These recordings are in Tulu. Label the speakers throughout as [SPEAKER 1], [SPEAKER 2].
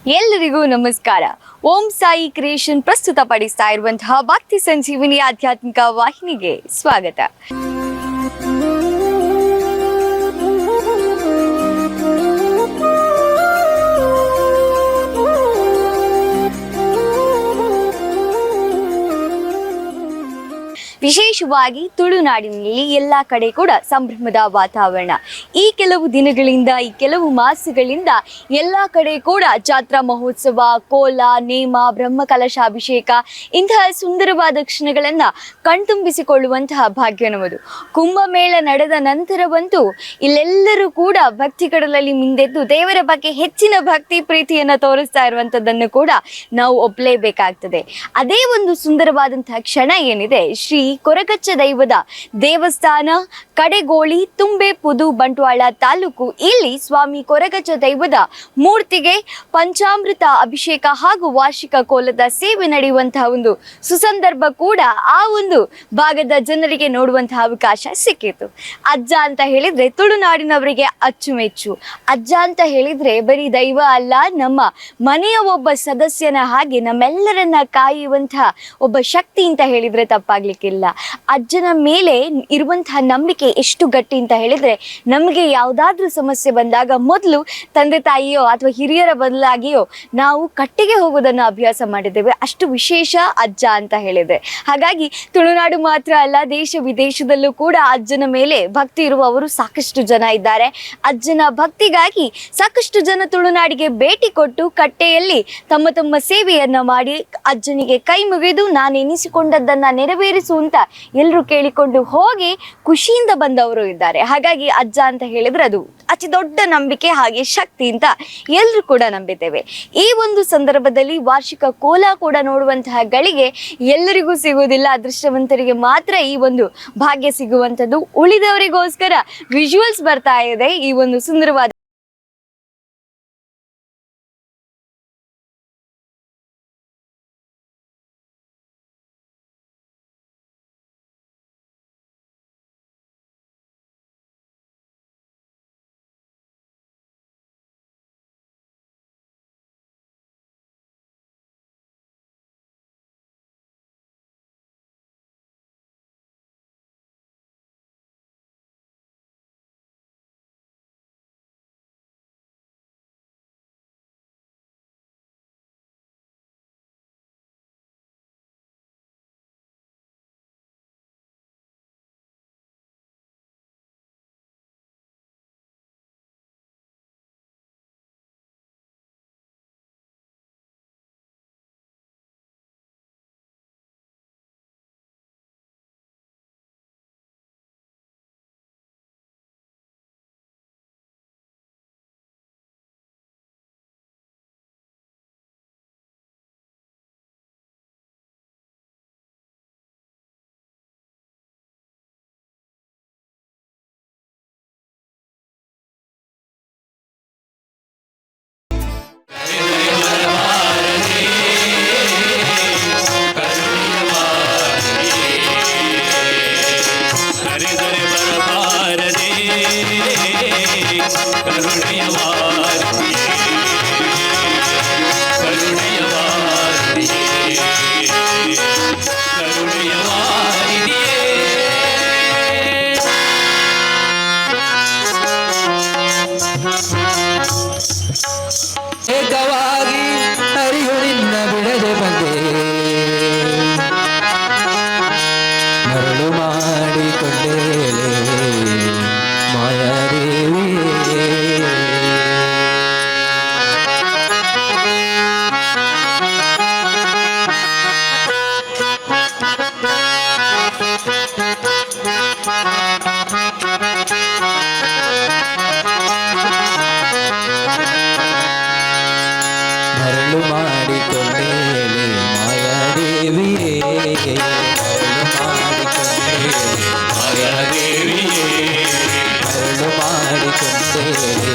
[SPEAKER 1] ಎಲ್ಲರಿಗೂ ನಮಸ್ಕಾರ. ಓಂ ಸಾಯಿ ಕ್ರಿಯೇಷನ್ ಪ್ರಸ್ತುತಪಡಿಸ್ತಾ ಇರುವಂತಹ ಭಕ್ತಿ ಸಂಜೀವಿನಿ ಆಧ್ಯಾತ್ಮಿಕ ವಾಹಿನಿಗೆ ಸ್ವಾಗತ. ವಿಶೇಷವಾಗಿ ತುಳುನಾಡಿನಲ್ಲಿ ಎಲ್ಲ ಕಡೆ ಕೂಡ ಸಂಭ್ರಮದ ವಾತಾವರಣ. ಈ ಕೆಲವು ದಿನಗಳಿಂದ, ಈ ಕೆಲವು ಮಾಸಗಳಿಂದ ಎಲ್ಲ ಕಡೆ ಕೂಡ ಜಾತ್ರಾ ಮಹೋತ್ಸವ, ಕೋಲ, ನೇಮ, ಬ್ರಹ್ಮಕಲಶಾಭಿಷೇಕ, ಇಂತಹ ಸುಂದರವಾದ ಕ್ಷಣಗಳನ್ನು ಕಣ್ತುಂಬಿಸಿಕೊಳ್ಳುವಂತಹ ಭಾಗ್ಯ ನಮ್ಮದು. ಕುಂಭಮೇಳ ನಡೆದ ನಂತರವಂತೂ ಇಲ್ಲೆಲ್ಲರೂ ಕೂಡ ಭಕ್ತಿ ಕಡಲಲ್ಲಿ ಮಿಂದೆದ್ದು ದೇವರ ಬಗ್ಗೆ ಹೆಚ್ಚಿನ ಭಕ್ತಿ ಪ್ರೀತಿಯನ್ನು ತೋರಿಸ್ತಾ ಇರುವಂಥದ್ದನ್ನು ಕೂಡ ನಾವು ಒಪ್ಪಲೇಬೇಕಾಗ್ತದೆ. ಅದೇ ಒಂದು ಸುಂದರವಾದಂತಹ ಕ್ಷಣ ಏನಿದೆ, ಶ್ರೀ ಕೊರಗಚ್ಚ ದೈವದ ದೇವಸ್ಥಾನ, ಕಡೆಗೋಳಿ, ತುಂಬೆ ಪುದು, ಬಂಟ್ವಾಳ ತಾಲೂಕು. ಇಲ್ಲಿ ಸ್ವಾಮಿ ಕೊರಗಚ್ಚ ದೈವದ ಮೂರ್ತಿಗೆ ಪಂಚಾಮೃತ ಅಭಿಷೇಕ ಹಾಗೂ ವಾರ್ಷಿಕ ಕೋಲದ ಸೇವೆ ನಡೆಯುವಂತಹ ಒಂದು ಸುಸಂದರ್ಭ ಕೂಡ ಆ ಒಂದು ಭಾಗದ ಜನರಿಗೆ ನೋಡುವಂತಹ ಅವಕಾಶ ಸಿಕ್ಕಿತು. ಅಜ್ಜ ಅಂತ ಹೇಳಿದ್ರೆ ತುಳುನಾಡಿನವರಿಗೆ ಅಚ್ಚುಮೆಚ್ಚು. ಅಜ್ಜ ಅಂತ ಹೇಳಿದ್ರೆ ಬರೀ ದೈವ ಅಲ್ಲ, ನಮ್ಮ ಮನೆಯ ಒಬ್ಬ ಸದಸ್ಯನ ಹಾಗೆ ನಮ್ಮೆಲ್ಲರನ್ನ ಕಾಯುವಂತಹ ಒಬ್ಬ ಶಕ್ತಿ ಅಂತ ಹೇಳಿದ್ರೆ ತಪ್ಪಾಗ್ಲಿಕ್ಕಿಲ್ಲ. ಅಜ್ಜನ ಮೇಲೆ ಇರುವಂತಹ ನಂಬಿಕೆ ಎಷ್ಟು ಗಟ್ಟಿ ಅಂತ ಹೇಳಿದ್ರೆ, ನಮಗೆ ಯಾವುದಾದ್ರೂ ಸಮಸ್ಯೆ ಬಂದಾಗ ಮೊದಲು ತಂದೆ ತಾಯಿಯೋ ಅಥವಾ ಹಿರಿಯರ ಬದಲಾಗಿಯೋ ನಾವು ಕಟ್ಟಿಗೆ ಹೋಗೋದನ್ನು ಅಭ್ಯಾಸ ಮಾಡಿದ್ದೇವೆ. ಅಷ್ಟು ವಿಶೇಷ ಅಜ್ಜ ಅಂತ ಹೇಳಿದ್ರೆ. ಹಾಗಾಗಿ ತುಳುನಾಡು ಮಾತ್ರ ಅಲ್ಲ, ದೇಶ ವಿದೇಶದಲ್ಲೂ ಕೂಡ ಅಜ್ಜನ ಮೇಲೆ ಭಕ್ತಿ ಇರುವವರು ಸಾಕಷ್ಟು ಜನ ಇದ್ದಾರೆ. ಅಜ್ಜನ ಭಕ್ತಿಗಾಗಿ ಸಾಕಷ್ಟು ಜನ ತುಳುನಾಡಿಗೆ ಭೇಟಿ ಕೊಟ್ಟು ಕಟ್ಟೆಯಲ್ಲಿ ತಮ್ಮ ತಮ್ಮ ಸೇವೆಯನ್ನ ಮಾಡಿ ಅಜ್ಜನಿಗೆ ಕೈ ಮುಗಿದು ನಾನು ಎನಿಸಿಕೊಂಡದ್ದನ್ನ ನೆರವೇರಿಸು ಅಂತ ಎಲ್ಲರೂ ಕೇಳಿಕೊಂಡು ಹೋಗಿ ಖುಷಿಯಿಂದ ಬಂದವರು ಇದ್ದಾರೆ. ಹಾಗಾಗಿ ಅಜ್ಜ ಅಂತ ಹೇಳಿದ್ರೆ ಅದು ಅತಿ ದೊಡ್ಡ ನಂಬಿಕೆ ಹಾಗೆ ಶಕ್ತಿ ಅಂತ ಎಲ್ಲರೂ ಕೂಡ ನಂಬಿದ್ದೇವೆ. ಈ ಒಂದು ಸಂದರ್ಭದಲ್ಲಿ ವಾರ್ಷಿಕ ಕೋಲ ಕೂಡ ನೋಡುವಂತಹ ಗಳಿಗೆ ಎಲ್ಲರಿಗೂ ಸಿಗುವುದಿಲ್ಲ. ಅದೃಷ್ಟವಂತರಿಗೆ ಮಾತ್ರ ಈ ಒಂದು ಭಾಗ್ಯ ಸಿಗುವಂಥದ್ದು. ಉಳಿದವರಿಗೋಸ್ಕರ ವಿಜುವಲ್ಸ್ ಬರ್ತಾ ಇದೆ ಈ ಒಂದು ಸುಂದರವಾದ
[SPEAKER 2] ಕರೆದರೆ ಬರಬಾರದೆ ಕರುಣೆಯ ವಾರಿಧಿಯೇ, ಕರುಣೆಯ ವಾರಿಧಿಯೇ, ಕರುಣೆಯ ವಾರಿಧಿಯೇ.
[SPEAKER 3] ಏಕವಾಗಿ ಹರಿಯು ನಿನ್ನ ಬಿಡದೆ ಬಂದೆ, ಮರಳು ಮಾಡಿಕೊಂಡೇಲೆ ಮಾಯಾದೇವಿ. ಮರಳು ಮಾಡಿಕೊಂಡೇಲೆ ಮಾಯಾದೇವಿಯೇ, ಮರಳು ಮಾಡಿಕೊಂಡೇಲೆ
[SPEAKER 2] ಮಾಯಾದೇವಿಯೇ,
[SPEAKER 3] ಮರಳು ಮಾಡಿಕೊಂಡೇಲೆ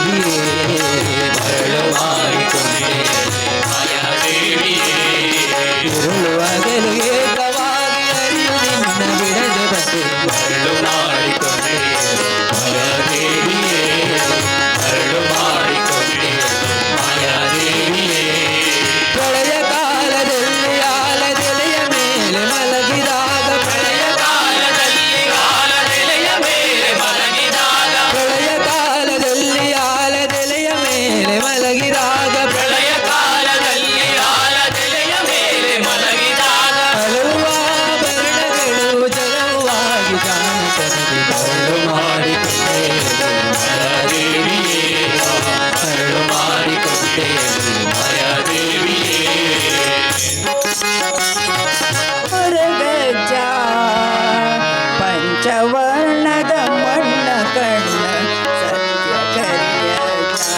[SPEAKER 3] ಮಾಯಾದೇವಿಯೇ, ಮರಳು ಮಾಡಿಕೊಂಡೇಲೆ
[SPEAKER 2] ಮಾಯಾದೇವಿಯೇ.
[SPEAKER 3] ಇರುಳು ಹಗಲು ಏಕವಾಗಿ ಹರಿಯು ನಿನ್ನ ಬಿಡದೆ ಬಂದೆ,
[SPEAKER 2] ಮರಳು ಮಾಡಿಕೊಂಡೆ ಮಾಯಾದೇವಿಯೇ, ಮರಳು ಮಾಡಿಕೊಂಡೆ ಮಾಯಾದೇವಿಯೇ.
[SPEAKER 3] ಮಲಗಿದಾಗ.
[SPEAKER 2] ಪ್ರಳಯ ಕಾಲದಲ್ಲಿ ಆಲದೆಲೆಯ ಮೇಲೆ ಮಲಗಿದಾಗ.
[SPEAKER 3] ಹಲವು ಆಭರಣಗಳು ಜಲವಾಗಿ ಕಾಣುತ್ತದೆ.
[SPEAKER 2] ಮರಳು ಮಾಡಿಕೊಂಡೆ ಮಾಯಾದೇವಿಯೇ, ಮರಳು ಮಾಡಿಕೊಂಡೆ ಮಾಯಾದೇವಿಯೇ.
[SPEAKER 4] ಹೊರಗಜ್ಜ ಪಂಚವರ್ಣದ ಮಣ್ಣ ಕಣ್ಣ ಸತ್ಯ ಕರಿಯಜ್ಜ.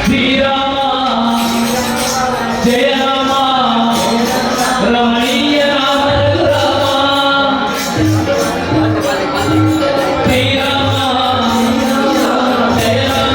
[SPEAKER 4] ಶ್ರೀರಾಮ ಜಯ ರಾಮ, ರಮಣೀಯ ರಾಮ ರಘುರಾಮ. ಶ್ರೀರಾಮ ಜಯ ರಾಮ.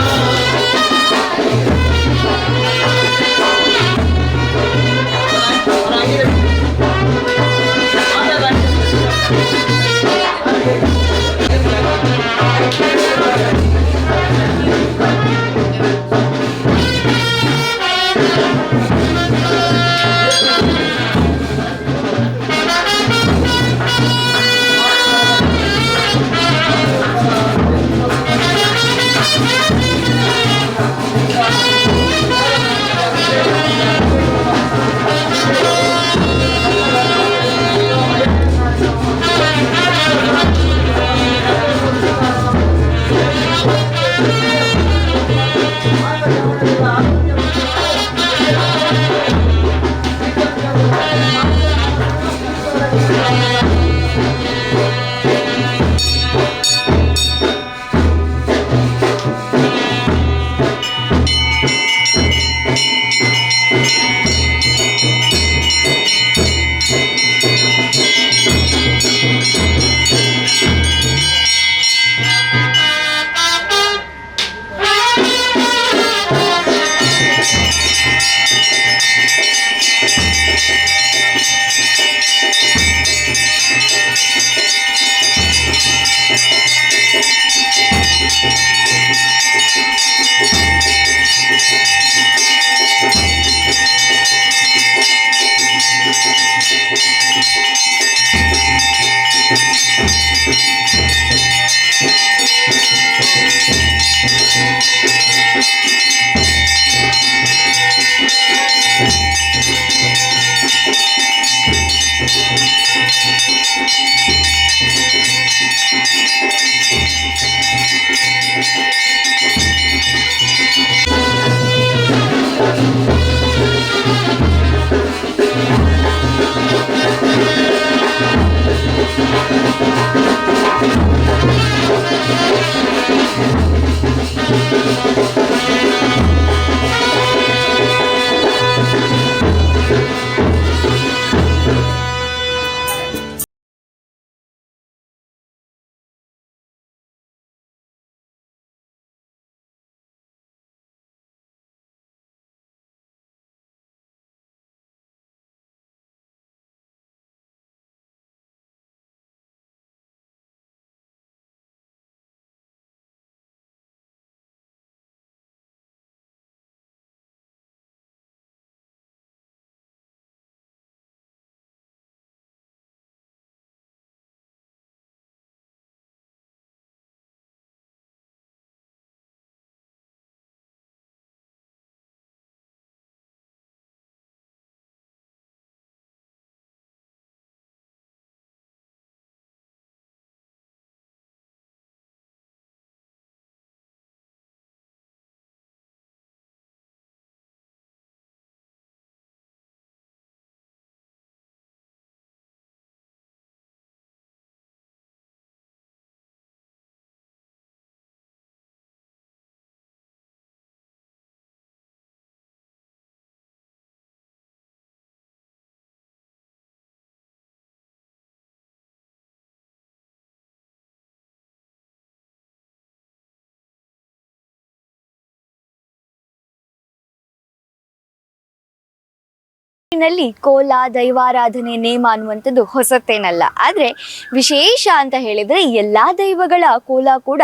[SPEAKER 1] ನಲ್ಲಿ ಕೋಲ, ದೈವಾರಾಧನೆ, ನೇಮ ಅನ್ನುವಂಥದ್ದು ಹೊಸತೇನಲ್ಲ. ಆದರೆ ವಿಶೇಷ ಅಂತ ಹೇಳಿದರೆ ಎಲ್ಲ ದೈವಗಳ ಕೋಲ ಕೂಡ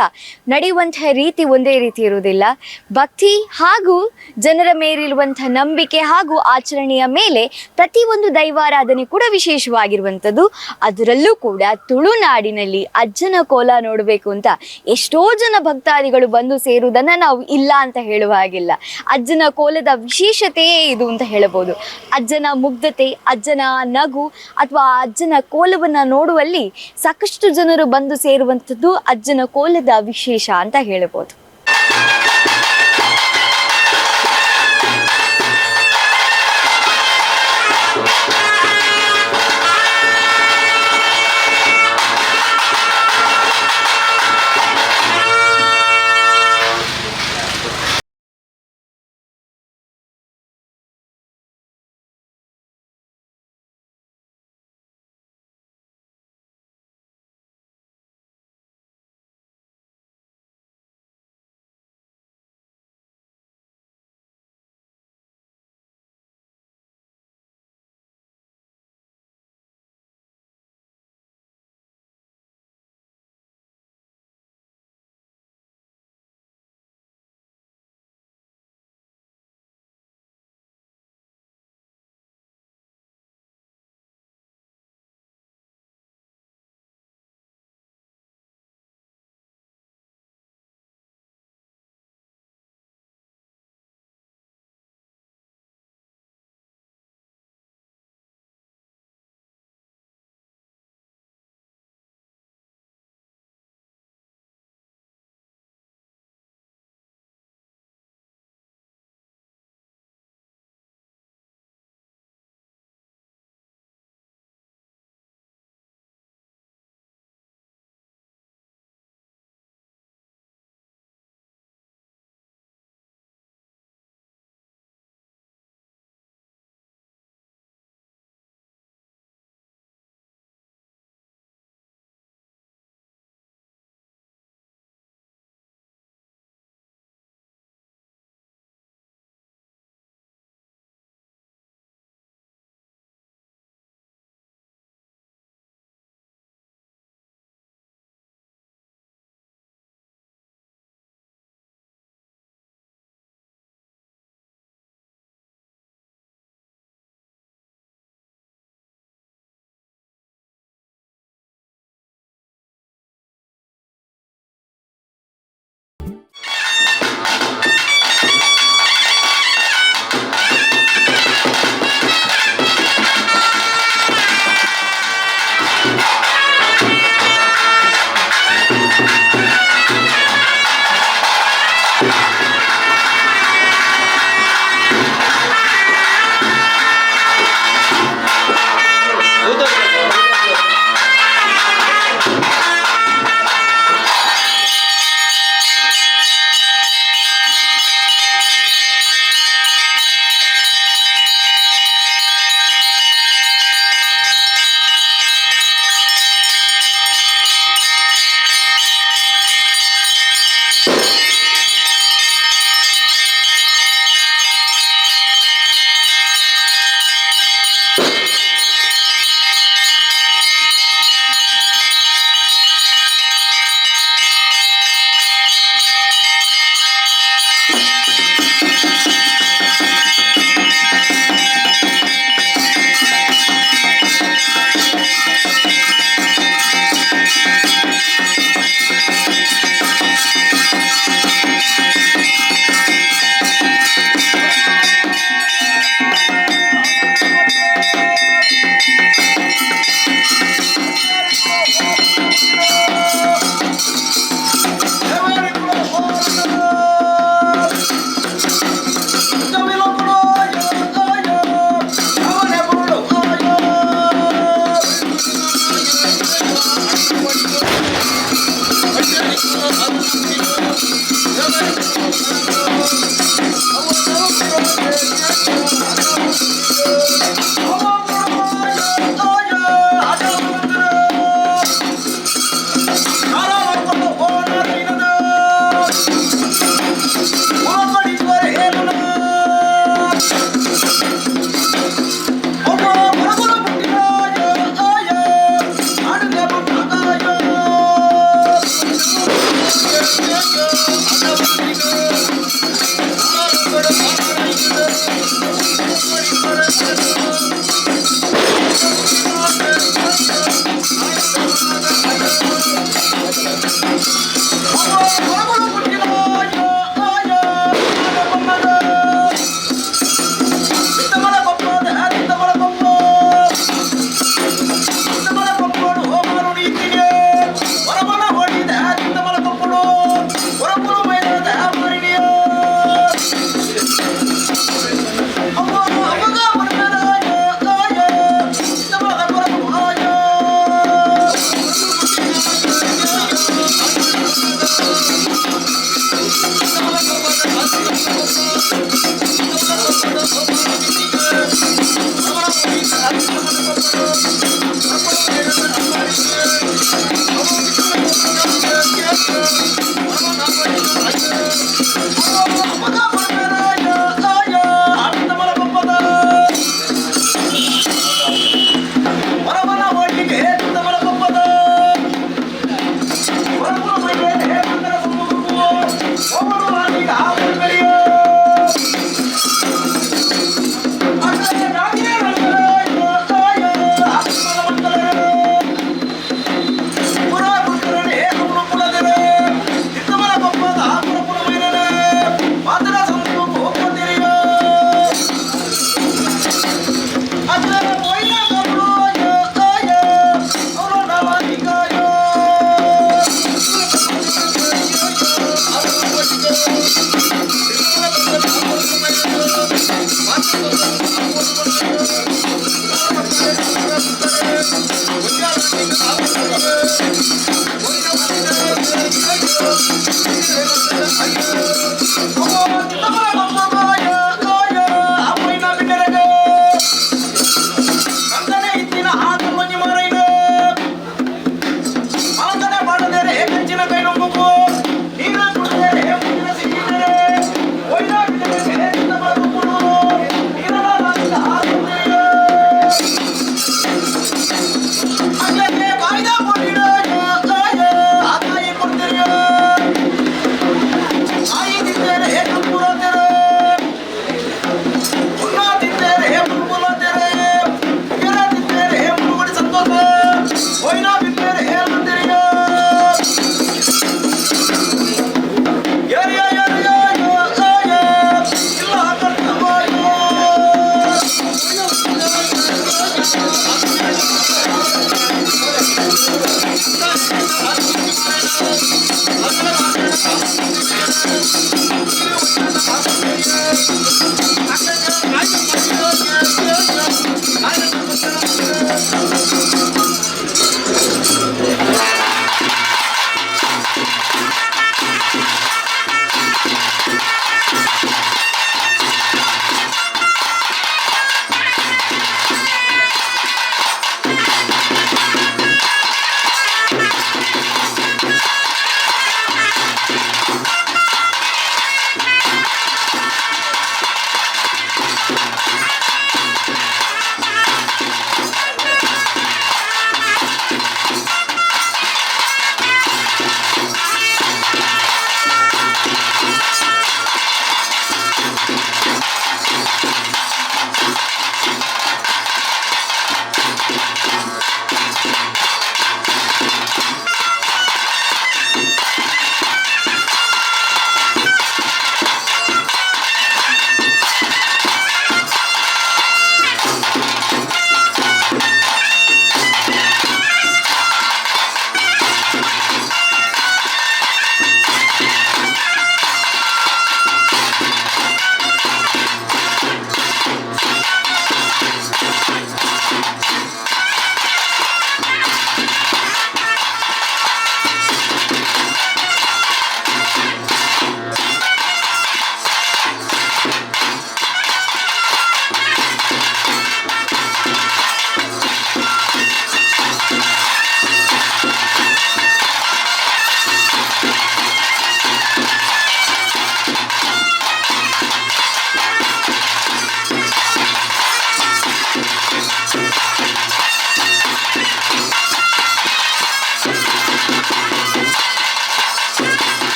[SPEAKER 1] ನಡೆಯುವಂತಹ ರೀತಿ ಒಂದೇ ರೀತಿ ಇರುವುದಿಲ್ಲ. ಭಕ್ತಿ ಹಾಗೂ ಜನರ ಮೇಲಿರುವಂಥ ನಂಬಿಕೆ ಹಾಗೂ ಆಚರಣೆಯ ಮೇಲೆ ಪ್ರತಿಯೊಂದು ದೈವಾರಾಧನೆ ಕೂಡ ವಿಶೇಷವಾಗಿರುವಂಥದ್ದು. ಅದರಲ್ಲೂ ಕೂಡ ತುಳುನಾಡಿನಲ್ಲಿ ಅಜ್ಜನ ಕೋಲ ನೋಡಬೇಕು ಅಂತ ಎಷ್ಟೋ ಜನ ಭಕ್ತಾದಿಗಳು ಬಂದು ಸೇರುವುದನ್ನು ನಾವು ಇಲ್ಲ ಅಂತ ಹೇಳುವ ಹಾಗಿಲ್ಲ. ಅಜ್ಜನ ಕೋಲದ ವಿಶೇಷತೆಯೇ ಇದು ಅಂತ ಹೇಳಬಹುದು. ಅಜ್ಜನ ಮುಗ್ಧತೆ, ಅಜ್ಜನ ನಗು ಅಥವಾ ಅಜ್ಜನ ಕೋಲವನ್ನು ನೋಡುವಲ್ಲಿ ಸಾಕಷ್ಟು ಜನರು ಬಂದು ಸೇರುವಂಥದ್ದು ಅಜ್ಜನ ಕೋಲದ ವಿಶೇಷ ಅಂತ ಹೇಳಬಹುದು.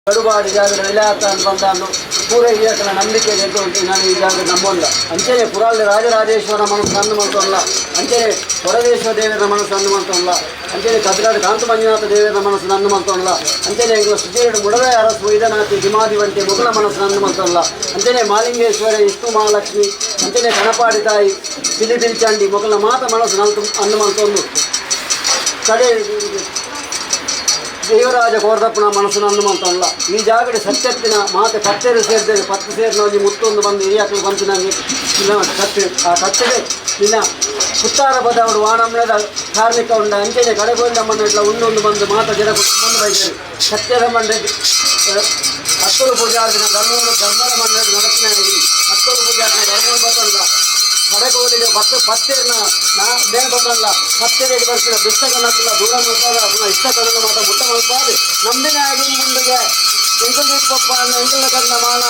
[SPEAKER 5] ಕಡುಬಾಡಿ ಜಾಗದ ಇಲಾಖ ಬಂದಾನು ಪೂರ ಇಲಾಖೆನ ನಂಬಿಕೆ ಉಂಟು. ನಾನು ಈ ಜಾಗ ನಂಬಲ್ಲ. ಅಂಚನೆ ಪುರಾಳಿ ರಾಜರಾಜೇಶ್ವರ ಮನಸ್ಸು ಅಂದು ಮಂತೊಲ್ಲ, ಅಂಚನೆ ಹೊರದೇಶ್ವರ ದೇವರ ಮನಸ್ಸು ಅಂದು ಮಂತೊಲ್ಲ, ಅಂಚನೆ ಕದ್ರಾಡು ಕಾಂತ ಮಂಜುನಾಥ ದೇವರ ಮನಸ್ಸು ನಂದು ಮಂತೊಲ್ಲ, ಅಂಚನೆ ಎಂಗ್ಲ ಸುಜೀರಡು ಮುಡವೆ ಅರಸು ಇದನಾಥಿ ಹಿಮಾದಿವಂತೆ ಮುಗುಲ ಮನಸ್ಸು ನಂದು ಮಂತೊಲ್ಲ, ಅಂಚನೆ ಮಾಲಿಂಗೇಶ್ವರ ಇಷ್ಟು ಮಹಾಲಕ್ಷ್ಮಿ, ಅಂಚನೆ ಕಣಪಾಡಿ ತಾಯಿ ಪಿಲಿ ಬಿಲ್ಚಂಡಿ ಮುಗುಲ ಮಾತ ಮನಸ್ಸು ನಂತು ಅಂದು ಮಂತೊಂದು ಕಡೆ ದೇವರಾಜ ಕೋರ್ದಪ್ಪನ ಮನಸ್ಸು ನಂದು ಮಂತಲ್ಲ. ಈ ಜಾಗಡೆ ಸತ್ಯತ್ತಿನ ಮಾತೆ ಪತ್ತೆರು ಸೇರಿದರೆ ಪತ್ತು ಸೇರಿನ ಒಂಜಿ ಮುತ್ತೊಂದು ಬಂದು ಹಿರಿಯಾಕಲು ಬಂತು ನನಗೆ ಕತ್ತು ಆ ಕತ್ತಿಗೆ ನಿನ್ನ ಪುತ್ತಾರ ಬದವರು ವಾಣಮ್ಲದ ಕಾರ್ಮಿಕ ಉಂಡ ಅಂಚನೆ ಕಡೆಗೋಂಡಮ್ಮನ ಇಟ್ಲ ಉಂಡೊಂದು ಬಂದು ಮಾತ ಜನ ಮುಂದೆ ಬೈದರು ಸತ್ಯದ ಮಂಡೆ ಹತ್ತರು ಪೂಜಾರ್ದಿನ ಧರ್ಮದ ಧರ್ಮದ ಮಂಡೆ ನಡತಿನ ಹತ್ತರು ಪೂಜಾರ್ದಿನ ಧರ್ಮದ ಬತ್ತಲ್ಲ ಕಡೆಗೋಲಿಗೆ ಪತ್ತು ಪತ್ತೇರ್ನ ನಾ ಬೇಗ ಬತ್ತಲ್ಲ ಪತ್ತೇರಿಗೆ ಬರ್ತಿನ ದುಷ್ಟಗಣಕ್ಕಿಲ್ಲ ದೂರ ಮಲ್ಪಾದ ಅದನ್ನ ಇಷ್ಟ ಕಣ್ಣು ಮಾತ ಮುಟ್ಟ ಮಲ್ಪಾದ ನಂಬಿನ ಆಗಿ ಮುಂದಿಗೆ ಎಂಕಲ್ ದೀಪಪ್ಪ ಎಂಕಲ್ ಕಣ್ಣ ಮಾನ.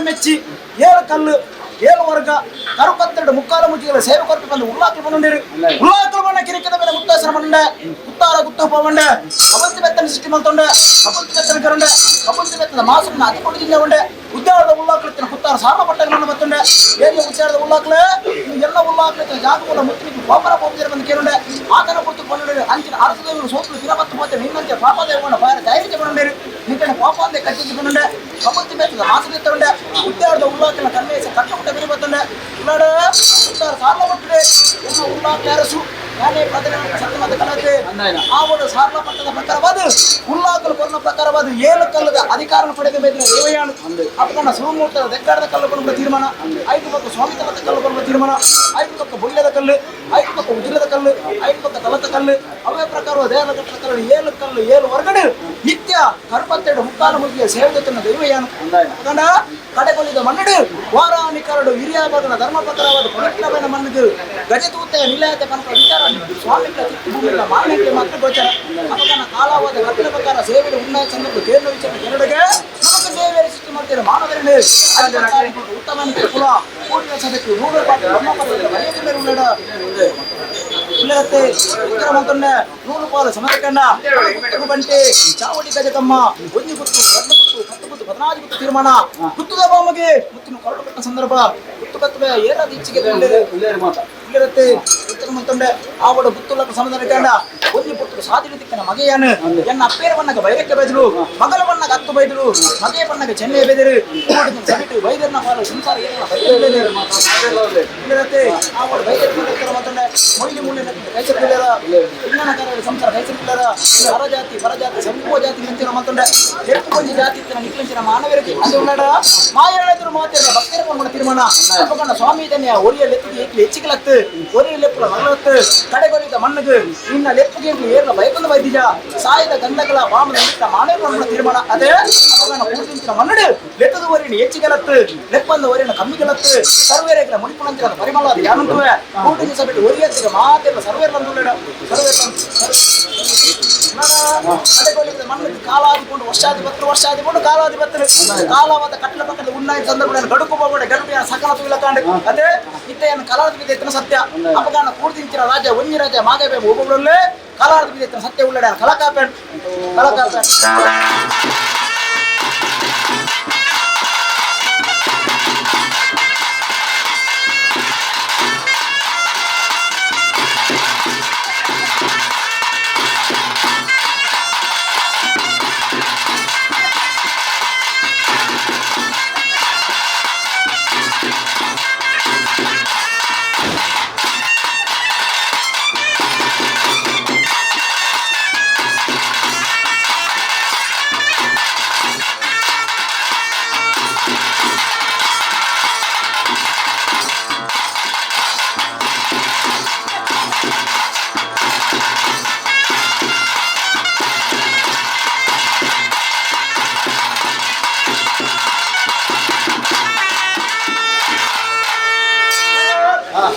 [SPEAKER 6] ಮೆಚ್ಚಿ ಏಳು ಕಲ್ಲು ಏಳು ವರ್ಗ ಕರುಪತ್ತೆರಡು ಮುಕ್ಕಾಲು ಮುಚ್ಚಿಗಳ ಸೇವೆ ಕೊರತೆ ಬಂದು ಉಲ್ಲಾಕ್ಲು ಬಂದುಂಡಿರು ಉಲ್ಲಾಕ್ಲು ಬಣ್ಣ ಕಿರಿಕಿದ ಮೇಲೆ ಮುತ್ತಾಸನ ಬಂಡೆ ಉತ್ತಾರ ಗುತ್ತ ಪವಂಡೆ ಕಬಲ್ತಿ ಬೆತ್ತನ ಸೃಷ್ಟಿ ಮಲ್ತೊಂಡೆ ಕಬಲ್ತಿ ಬೆತ್ತನ ಕರುಂಡೆ ಕಬಲ್ತಿ ಬೆತ್ತದ ಮಾಸನ್ನ ಅತಿಕೊಂಡು ಜಿಲ್ಲೆ ಉಂಡೆ ಉದ್ಯಾರದ ಉಲ್ಲಾಕ್ಲು ಕುತ್ತಾರ ಸಾರ್ಣ ಪಟ್ಟಗಳನ್ನು ಬತ್ತುಂಡೆ ಏರಿಯ ಉಚ್ಚಾರದ ಉಲ್ಲಾಕ್ಲೆ ಎಲ್ಲ ಉಲ್ಲಾಕ್ಲೆ ಜಾಗಕೂಲ ಮುತ್ತಿನಿಗೆ ಕೋಪರ ಕೋಪಜರ ಬಂದು ಕೇರುಂಡೆ ಆತನ ಕುರಿತು ಕೊಂಡುಂಡಿರು ಅಂಚಿನ ಅರಸದೇವರು ಸೋತಲು ತಿರಬತ್ತು ಹೋತೆ ನಿನ್ನಂತೆ ಪಾಪದೇವನ ಬಾರ ಧೈರ್ಯ ಬಂಡುಂಡಿರು ನಿನ್ನ ಪಾಪ ಅಂದೆ ಕಟ್ಟಿಸಿಕೊಂಡುಂಡೆ ಕಬಲ್ತಿ ಬೆತ್ತದ ಮಾಸ ಬೆತ್ತುಂಡೆ ಉದ್ಯಾರದ ಉಲ್ಲಾಕ್ಲ ಕನ್ನೇಸ ಕಟ್ಟುಕುಟ್ಟ ಬೆಲೆ ಬತ್ತುಂಡೆ ಉಲ್ಲಾಡ ಉತ್ತಾರ ಸಾರ್ಲ ಪಟ್ಟೆ ಎಲ್ಲ ಉಲ್ಲಾಕ್ಲೆ ಅರಸು ನಾನೇ ಪ್ರಧಾನ ಸತ್ಯವಾದ ಕಲತೆ ಆವಡು ಸಾರ್ಲ ಪಟ್ಟದ ಪ್ರಕಾರವಾದ ಉಲ್ಲಾಕಲು ಕೊನ್ನ ಪ್ರಕಾರವಾದ ಏಳು ಕಲ್ಲದ ಅಧಿಕಾರ ಪಡೆದ ಮೇಲೆ ದೇವಯಾನು ಅಪ್ಪನ ಸುರುಮೂರ್ತದ ದೆಕ್ಕಾಡದ ಕಲ್ಲು ಕೊಡುವ ತೀರ್ಮಾನ ಐದು ಪಕ್ಕ ಸ್ವಾಮಿತಲದ ಕಲ್ಲು ಕೊಡುವ ತೀರ್ಮಾನ ಐದು ಪಕ್ಕ ಬೊಳ್ಳೆದ ಕಲ್ಲು ಐದು ಪಕ್ಕ ಉಜಿಲದ ಕಲ್ಲು ಐದು ಪಕ್ಕ ತಲತ ಕಲ್ಲು ಅವೇ ಪ್ರಕಾರವಾದ ದೇವರ ಕಟ್ಟದ ಕಲ್ಲು ಏಳು ಕಲ್ಲು ಏಳು ಹೊರಗಡೆ ನಿತ್ಯ ಕರುಪತ್ತೆರಡು ಮುಕ್ಕಾಲು ಮುಗಿಯ ಸೇವೆ ದೈವ ಯಾನು ಗಂಡ ಕಡೆಗೊಲಿದ ಮನ್ನಡು ವಾರಾಣಿಕರಡು ಹಿರಿಯ ಬಗನ ಧರ್ಮ ಪ್ರಕಾರವಾದ ಪವಿತ್ರమైన ಮಣ್ಣಿಗೆ ಗಜತೂತೆ ನಿಲಯತೆ ಪನಕ ವಿಚಾರ ಸ್ವಾಮಿಗಳ ತಿಟ್ಟು ಭೂಮಿಗಳ ಮಾರಣಕ್ಕೆ ಮಾತ್ರ ಗೋಚರ ಅಪಗನ ಕಾಲವಾದ ಕಪಿಲ ಪ್ರಕಾರ ಸೇವೆಯ ಉನ್ನತ ಸಂದರ್ಭ ಕೇಂದ್ರ ವಿಚಾರ ಎರಡೆಗೆ ನಮಗೆ ಸೇವೆ ಸೃಷ್ಟಿ ಮಾಡ್ತೀರ ಮಾನವರನ್ನು ಉತ್ತಮ ಕುಲ ಕೋಟಿಯ ಸದಕ್ಕೆ ನೂರು ಪಾಟಿ ಬ್ರಹ್ಮ ಪದವಿಯ ವೈದ್ಯ ಮೇಲೆ ಉಳ್ಳಡ ಉಳ್ಳಗತ್ತೆ ಉತ್ತರ ಮಂತೊನ್ನೆ ನೂರು ಪಾಲು ಸಮರಕಣ್ಣ ಗುತ್ತುಗು ಬಂಟೆ ಚಾವಡಿ ಗಜಕಮ್ಮ ಒಂಜಿ ಗುತ್ತು ಎರಡು ಗುತ್ತು ಪತ್ತು ಗುತ್ತು ಪದ್ನಾಜು ಗುತ್ತು ತೀರ್ಮಾನ ಗುತ್ತುದ ಬಾಮಗೆ ಮುತ್ತಿನ ಕರಡು ಕಟ್ಟ ಸಂದರ್ಭ ಗುತ್ತು ಕತ್ತುವೆ ಏರಾದ ಇಚ್ಛೆಗೆ ಉಳ್ಳಿರತ್ತೆ ಉತ್ತರ ಮಂತೊಂಡೆ ಆವಡ ಗುತ್ತುಲಕ ಸಮದನ ಕಂಡ ಒಂಜಿ ಪುತ್ತರು ಸಾದಿಡು ತಿಕ್ಕನ ಮಗೆಯಾನು ಎನ್ನ ಅಪ್ಪೇರ ಬಣ್ಣಗ ಬೈರಕ್ಕೆ ಬೈದರು ಮಗಲ ಬಣ್ಣಗ ಹತ್ತು ಬೈದರು ಮಗೆಯ ಬಣ್ಣಗ ಚೆನ್ನೈ ಬೈದರು ಸಬಿಟ್ಟು ಬೈದರ್ನ ಪಾಲು ಸಂಸಾರ ಏನ ಬೈದರು ಉಳ್ಳಿರತ್ತೆ ಆವಡ ಬೈದರ್ ಉತ್ತರ ಮಂತೊಂಡೆ ಮೊಯ್ಲಿ ಮುಳ್ಳಿನ ಕೈಸರಿಲ್ಲರ ವಿಜ್ಞಾನ ಕಾರ್ಯ ಸಂಸಾರ ಕೈಸರಿಲ್ಲರ ಪರಜಾತಿ ಪರಜಾತಿ ಸಂಪೂರ್ಣ ಜಾತಿ ಮೆಂಚಿನ ಮಂತೊಂಡೆ ಎಪ್ಪು ಕೊಂಚ ಜಾತಿ ಇತ್ತಿನ ನಿಕ್ಲಿಂಚಿನ ಮಾನವರಿಗೆ ಅದು ಉಳ್ಳಡ ಮಾಯಳೆದುರು ಮಾತಿರ ಭಕ್ತರ ಪಂಗುಣ ತೀರ್ಮಾನ ಅಪ್ಪಗಣ್ಣ ಸ್ವಾಮಿ ತನ್ನೆಯ ಒರಿಯ ಲೆತ್ತಿಗೆ ಏಕ್ಲಿ ಹೆಚ್ಚಿಕಲತ್ತು ಒರಿಯ ಲೆಪ್ಪುಲ ಮಗಳತ್ತು ಕಡೆಗೊಲಿದ ಮಣ್ಣುಗು ನಿನ್ನ ಲೆಪ್ಪುಗೆ ಏರ್ಲ ಬಯಕೊಂದು ವೈದ್ಯ ಸಾಯದ ಗಂಧಗಳ ವಾಮನ ನಿಮಿತ್ತ ಮಾನವ ಪಂಗುಣ ತೀರ್ಮಾನ ಅದೇ ಅಪ್ಪಗಣ್ಣ ಕೂರ್ತಿಂಚಿನ ಮಣ್ಣುಡು ಲೆತ್ತದ ಒರಿನ ಹೆಚ್ಚಿಗಲತ್ತು ಲೆಪ್ಪಂದ ಒರಿನ ಕಮ್ಮಿಗಲತ್ತು ಸರ್ವೇರೆಗಳ ಮುಡಿಪುಣಂತಿರ ಪರಿಮಳ ಅದು ಯಾನಂತುವೆ ಕೂಟಿನ ಸಭೆಟ್ ಒರಿಯತ್ತಿಗೆ ಮಾತೆಲ್ಲ ಸರ್ವೇರ್ ಬಂದುಳ್ಳಡ ಸರ್ವೇರ್ ಕಡೆಗೊಲಿದ ಮಣ್ಣು ಕಾಲಾದಿಕೊಂಡು ವರ್ಷಾಧಿಪತ್ರ ವರ್ಷಾದಿಕೊಂಡು ಕಾಲಾಧಿಪತ್ರ ಕಾಲವಾದ ಕಟ್ಟಲ ಪಕ್ಕದ ಉನ್ನಾಯ ಸಂದರ್ಭ ಗಡುಕು ಹೋಗೋಡೆ ಗಡುಪಿಯ ಸಕಲ ತುಯಿಲ ಕಾಂಡು ಅದೇ ಇತ್ತೆಯನ್ನು ಕಲಾದ ಬಿದ್ದ ಸತ್ಯ ಅಪಗಾನ ಕೂರ್ದಿಂಚಿನ ರಾಜ ಒಂಜಿ ರಾಜ ಮಾದೇವ ಒಬ್ಬೊಬ್ಬರಲ್ಲೇ ಕಲಾದ ಬಿದ್ದ ಸತ್ಯ ಉಳ್ಳಡ ಕಲಕಾಪೆನ್ ಕಲಕಾಪೆನ್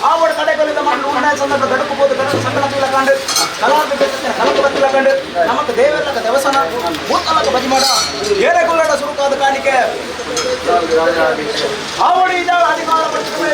[SPEAKER 6] ಆವಡ ಕಡೆಗಳಿಂದ ಮಾಡಿ ಉನ್ನಾಯ ಸಂದರ್ಭ ಗಡುಕು ಬೋದು ಗಡುಕು ಸಕಲ ತುಯಿಲ ಕಾಂಡು ಕಲಾದ ಬಿದ್ದ ಕಲಕ ಬತ್ತಿಲ ಕಂಡು ನಮಕ್ ದೇವರಲಕ ದೇವಸ್ಥಾನ ಭೂತಲಕ ಬಜಿ ಮಾಡ ಏರೆಗುಲ್ಲಡ ಸುರುಕಾದ ಕಾಣಿಕೆ ಆವಡಿ ಇದ ಅಧಿಕಾರ ಪಡಿಸಿದ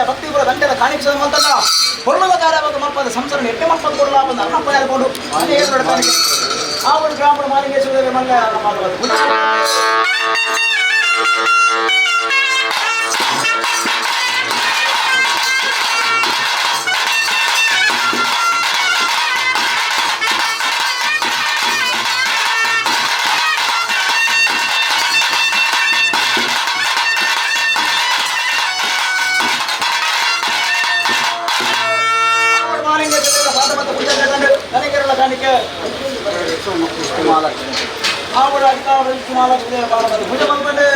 [SPEAKER 6] ಭಕ್ತಿ ಪುರ ಗಂಟೆದ ಕಾಣಿಕೆ ಮಂತಲ್ಲ ಹೊರಳುವ ಕಾರ್ಯವಾಗ ಮಲ್ಪದ ಸಂಸಾರ ಎಟ್ಟೆ ಮಲ್ಪದ ಕೊಡಲ ಬಂದ ಅನ್ನ ಪಡೆದುಕೊಂಡು ಆವಡು ಗ್ರಾಮದ ಮಾಲಿಂಗೇಶ್ವರ ಮಲ್ಲ ಕಾಣಿಕೆ ಆವಡ ಅಧಿಕಾರ ಭುಜ ಬಂದ್ಕೊಂಡು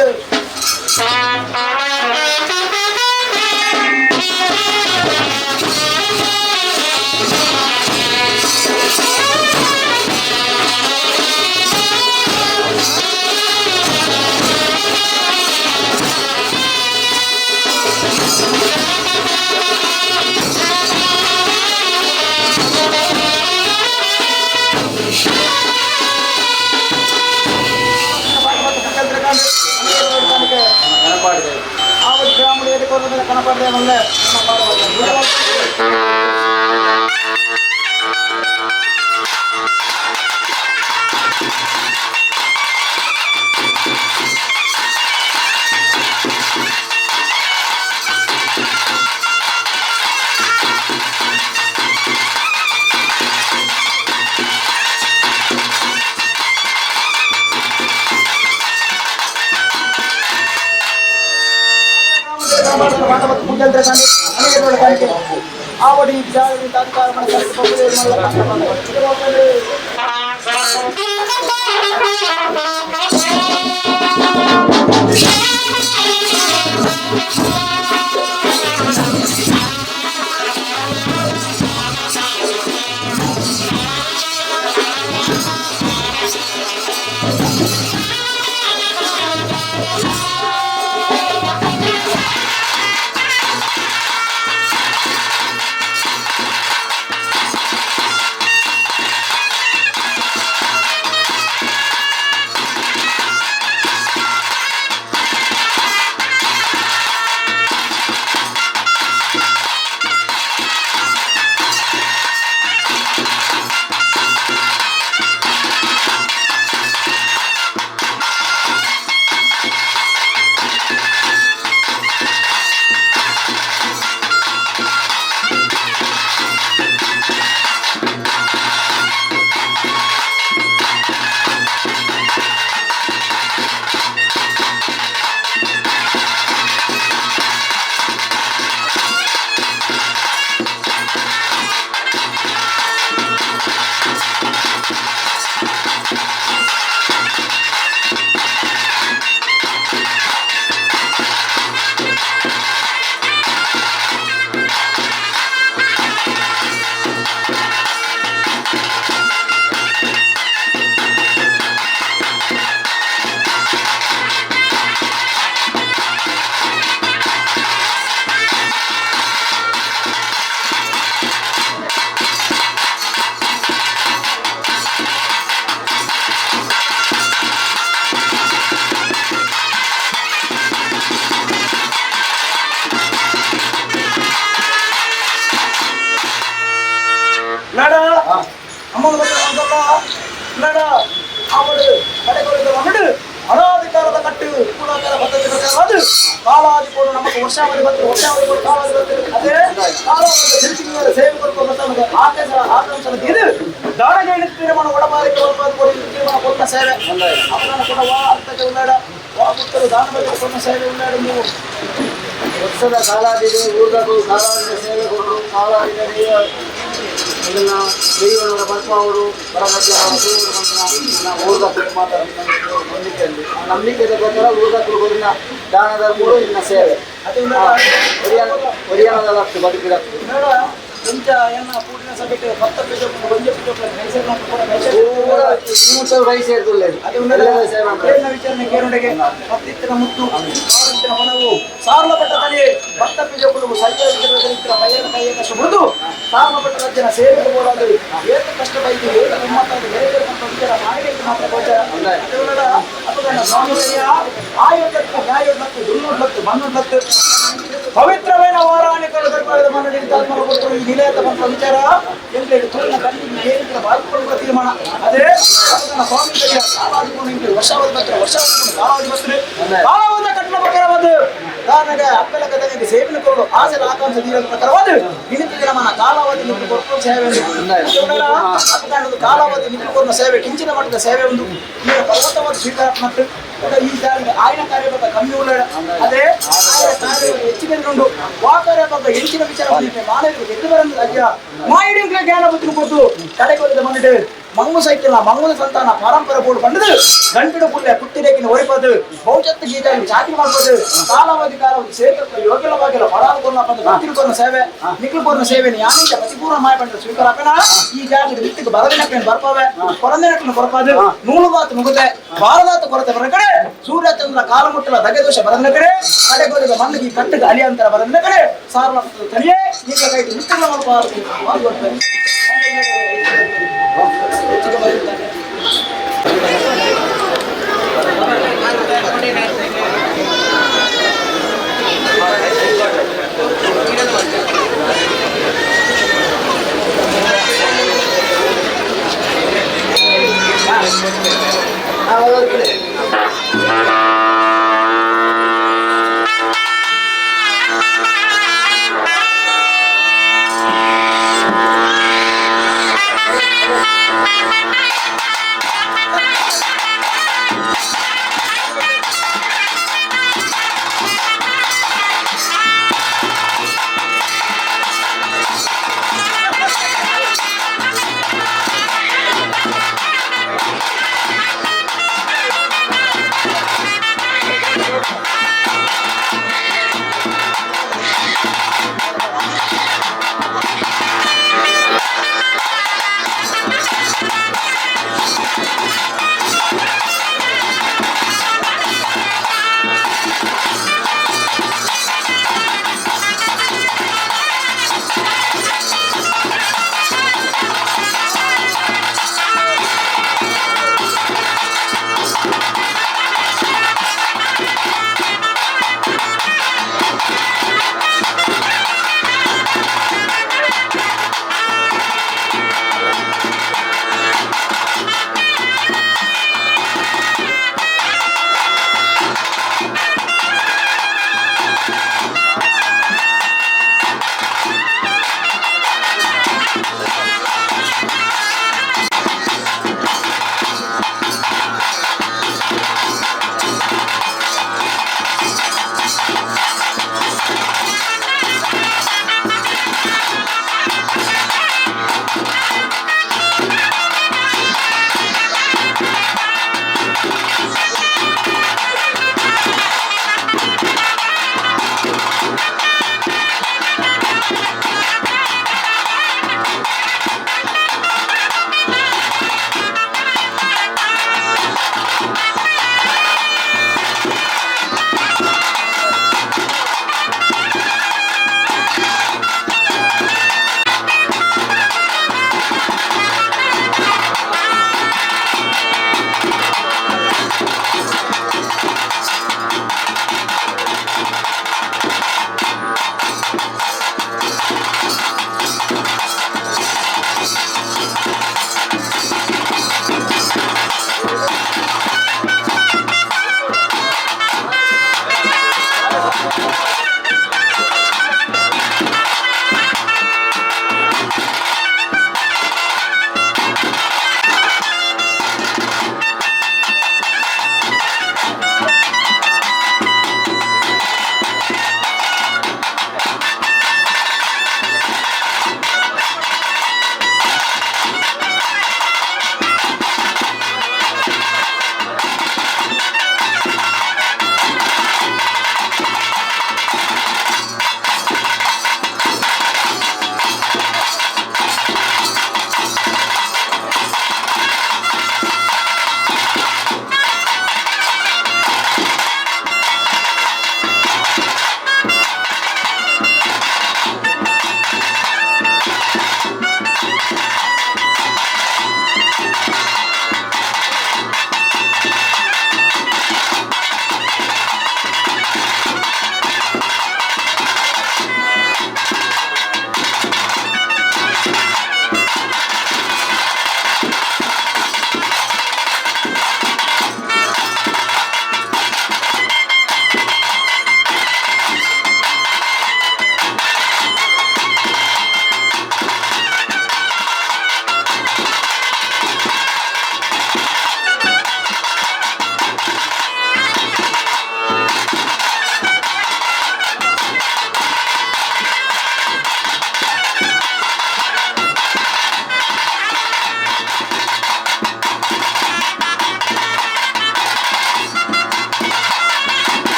[SPEAKER 6] ಆವಡಿ ಜಾಗೃತಿ ಅಧಿಕಾರ ಅನಾಧಿಕಾರದ ಕಟ್ಟು ಕುಲಾಕಾರ ಪದ್ಧತಿ ಪ್ರಕಾರವಾದ ಕಾಲಾದಿ ಕೊಡು ನಮಗೆ ವರ್ಷಾವಧಿ ಬಂತು ವರ್ಷಾವಧಿ ಕೊಡು ಕಾಲಾದಿ ಬಂತು ಅದೇ ಕಾಲಾವಧಿ ತಿರುಚಿನ ಸೇವೆ ಕೊಡುವ ಮತ್ತು ಆಕಾಶ ಆಕಾಂಕ್ಷದ ಇದು ದಾನಗೇಣಿ ತೀರ್ಮಾನ ಒಡಬಾರಿಕೆ ಕೊಡು ತೀರ್ಮಾನ ಕೊಟ್ಟ ಸೇವೆ ಅವನನ್ನು ಕೂಡ ವಾ ಅರ್ಥಕ್ಕೆ ಉಳ್ಳಾಡ ವಾ ಪುತ್ತರು ದಾನ ಬಗ್ಗೆ ಕೊಟ್ಟ ಸೇವೆ ಉಳ್ಳಾಡ ನೀವು
[SPEAKER 5] ವರ್ಷದ ಕಾಲಾದಿದೆ ಊರ್ದకు ಕಾಲಾದಿನ ಸೇವೆ ಕೊಡು ಕಾಲಾದಿನ ಇದನ್ನ ದೈವನ ಬರ್ಪಾವರು ಬರಗಡ್ಡೆ ಊರ್ದಕ್ಕಳು ಮಾತ್ರ ನಂಬಿಕೆಯಲ್ಲಿ ಆ ನಂಬಿಕೆದ ಪ್ರಕಾರ ಊರ್ದಕ್ಕಳು ಕೊರಿನ ದಾನದ ಮೂರು ಇನ್ನ ಸೇವೆ
[SPEAKER 6] ಅದು
[SPEAKER 5] ಒರಿಯಾನದ ಬದುಕಿದತ್ತು
[SPEAKER 6] ಬೇಡ ಇಂಚ ಎನ್ನ ಪೂರ್ಣ ಸಭೆಗೆ ಭತ್ತ ಪಿಜೋಕ್ಲು ಒಂಜೆ ಪಿಜೋಕ್ಲು ಕೈಸೇರ್ನ ಕೂಡ ಕೈಸೇರ್
[SPEAKER 5] ರೈ ಸೇರ್ದುಲ್ಲೆ
[SPEAKER 6] ಅದು ಪ್ರೇಮ ವಿಚಾರಣೆ ಕೇರುಡೆಗೆ ಪತ್ತಿತ್ತಿನ ಮುತ್ತು ಸಾರುತ್ತಿನ ಹೊಣವು ಸಾರ್ಲಪಟ್ಟ ತಲೆ ಭತ್ತ ಪಿಜೋಕುಲು ಸೈಯ ವಿಚಾರದಲ್ಲಿತ್ತಿನ ಪೈಯನ ಕೈಯ ಕಷ್ಟ ಮುರಿದು ಸಾರ್ಲಪಟ್ಟ ರಾಜ್ಯನ ಸೇವೆಗೆ ಬೋಲಾದು ಏತ ಕಷ್ಟ ಬೈದು ಏತ ಉಮ್ಮತ್ತಾದ ಬೇರೆ ಮತ್ತು ವಿಚಾರ ಮಾಯಕ್ಕೆ ಮಾತ್ರ ಗೋಚರ ಅದೆಲ್ಲ ಅಪಗಣ ಸ್ವಾಮಿಯ ಆಯೋಗಕ್ಕೆ ನ್ಯಾಯೋಗಕ್ಕೆ ದುರ್ನುಡ್ಲತ್ತು ಮಣ್ಣುಡ್ಲತ್ತು ಪವಿತ್ರమైన ವಾರಾಣಿಕರು ದರ್ಬಾರದ ಮನ್ನಡಿ ಕೊಟ್ಟರು ಈ ನಿಲಯದ ಬಂದ ವಿಚಾರ ಎಂಟು ತುಳಿನ ಕಣ್ಣಿಗೆ ಏನಿಲ್ಲ ಬಾಯ್ಕೊಳ್ಳುವ ತೀರ್ಮಾನ ಅದೇ ಅಪಗಣ ಸ್ವಾಮಿ ಕಾಲಾದಿಕೊಂಡು ಇಂಟು ವರ್ಷಾವಧಿ ಬರ್ತಾರೆ ವರ್ಷಾವಧಿ ಕಾಲಾವಧಿ ಬರ್ತಾರೆ ಕಾಲಾವಧ ಕಟ್ಟಣ ಪ್ರಕಾರವಾದ ದಾನಗ ಅಪ್ಪಲ ಕಥೆಗೆ ಸೇವನೆ ಕೊರಡು ಆಸೆ ಆಕಾಂಕ್ಷೆ ತೀರದ ಪ್ರಕಾರವಾದ ನಿಮಿತ್ತ ದಿನಮಾನ ಕಾಲಾವಧಿ ನಿಮಿತ್ತ ಕೊಟ್ಟು ಸೇವೆ ಅಪಗಣದ ಕಾಲಾವಧಿ ನಿಮಿತ್ತ ಕೊಡುವ ಸೇವೆ ಕಿಂಚಿನ ಮಟ್ಟದ ಸೇವೆ ಒಂದು ಈಗ ಪರ್ವತವಾದ ಸ್ವೀಕಾರ ಮತ್ತು ಈ ಜಾರಿಗೆ ಆಯ್ನ ಕಾರ್ಯ ಬಗ್ಗೆ ಕಮ್ಮಿ ಉಳ್ಳಾಡ ಅದೇ ಆಯನ ಕಾರ್ಯ ಹೆಚ್ಚಿಗೆ ಉಂಡು ವಾ ಕಾರ್ಯ ಬಗ್ಗೆ ಹೆಚ್ಚಿನ ವಿಚಾರ ಮಾನವರಿಗೆ ಎದ್ದು ಬರಂದು ಅಜ್ಜ ಮಾಯಿಡಿಂಗ್ಲ ಜ್ಞಾನ ಬುದ್ಧಿ ಕೊಟ್ಟು ತಡೆಗೊಳಿದ ಮನ್ನಿಡು ಮಂಗು ಸೈತಿಲ್ಲ ಮಂಗುದ ಸಂತಾನ ಪರಂಪರೆ ಬೋರ್ಡ್ ಬಂದದು ಗಂಟಿಡು ಪುಲ್ಲೆ ಕುಟ್ಟಿರೇಕಿನ ಒರಿಪದು ಭವಿಷ್ಯತ್ತು ಗೀತಾಗಿ ಚಾಕರಿ ಮಾಡ್ಬೋದು ಕಾಲಾವಧಿ ಕಾಲಾವಧಿ ಸೇತಕ್ಕೆ ಯೋಗ್ಯವಾಗಿಲ್ಲ ಫಲಾನುಕೂಲ ಬಂದು ಭಕ್ತಿರು ಸೇವೆ ನಿಕ್ಲು ಸೇವೆ ಯಾನಿಂದ ಪ್ರತಿಪೂರ್ಣ ಮಾಯ ಬಂದ ಸ್ವೀಕಾರ ಈ ಜಾಗದ ವಿತ್ತಿಗೆ ಬರದಿನಕ್ಕೆ ಬರ್ಪಾವೆ ಕೊರಂದಿನಕ್ಕೆ ಕೊರಪಾದು ನೂಲುಗಾತು ನುಗುತೆ ಬಾರದಾತು ಕೊರತೆ ಬರ ಕಡೆ ಸೂರ್ಯ ಚಂದ್ರ ಕಾಲಮುಟ್ಟಲ ದಗೆ ದೋಷ ಬರದಿನ ಕಡೆ ಕಡೆಗೋಲಿಗೆ ಮಣ್ಣಿಗೆ ಈ ಕಟ್ಟಿಗೆ ಅಲಿಯಂತರ ಬರದಿನ ಕಡೆ ಸಾರಲ ತನಿಯೇ ನಿಕ್ಕ ಕೈಗೆ ನಿತ್ಯಗಳ ಮಾಡ್ಬಾರ್ದು.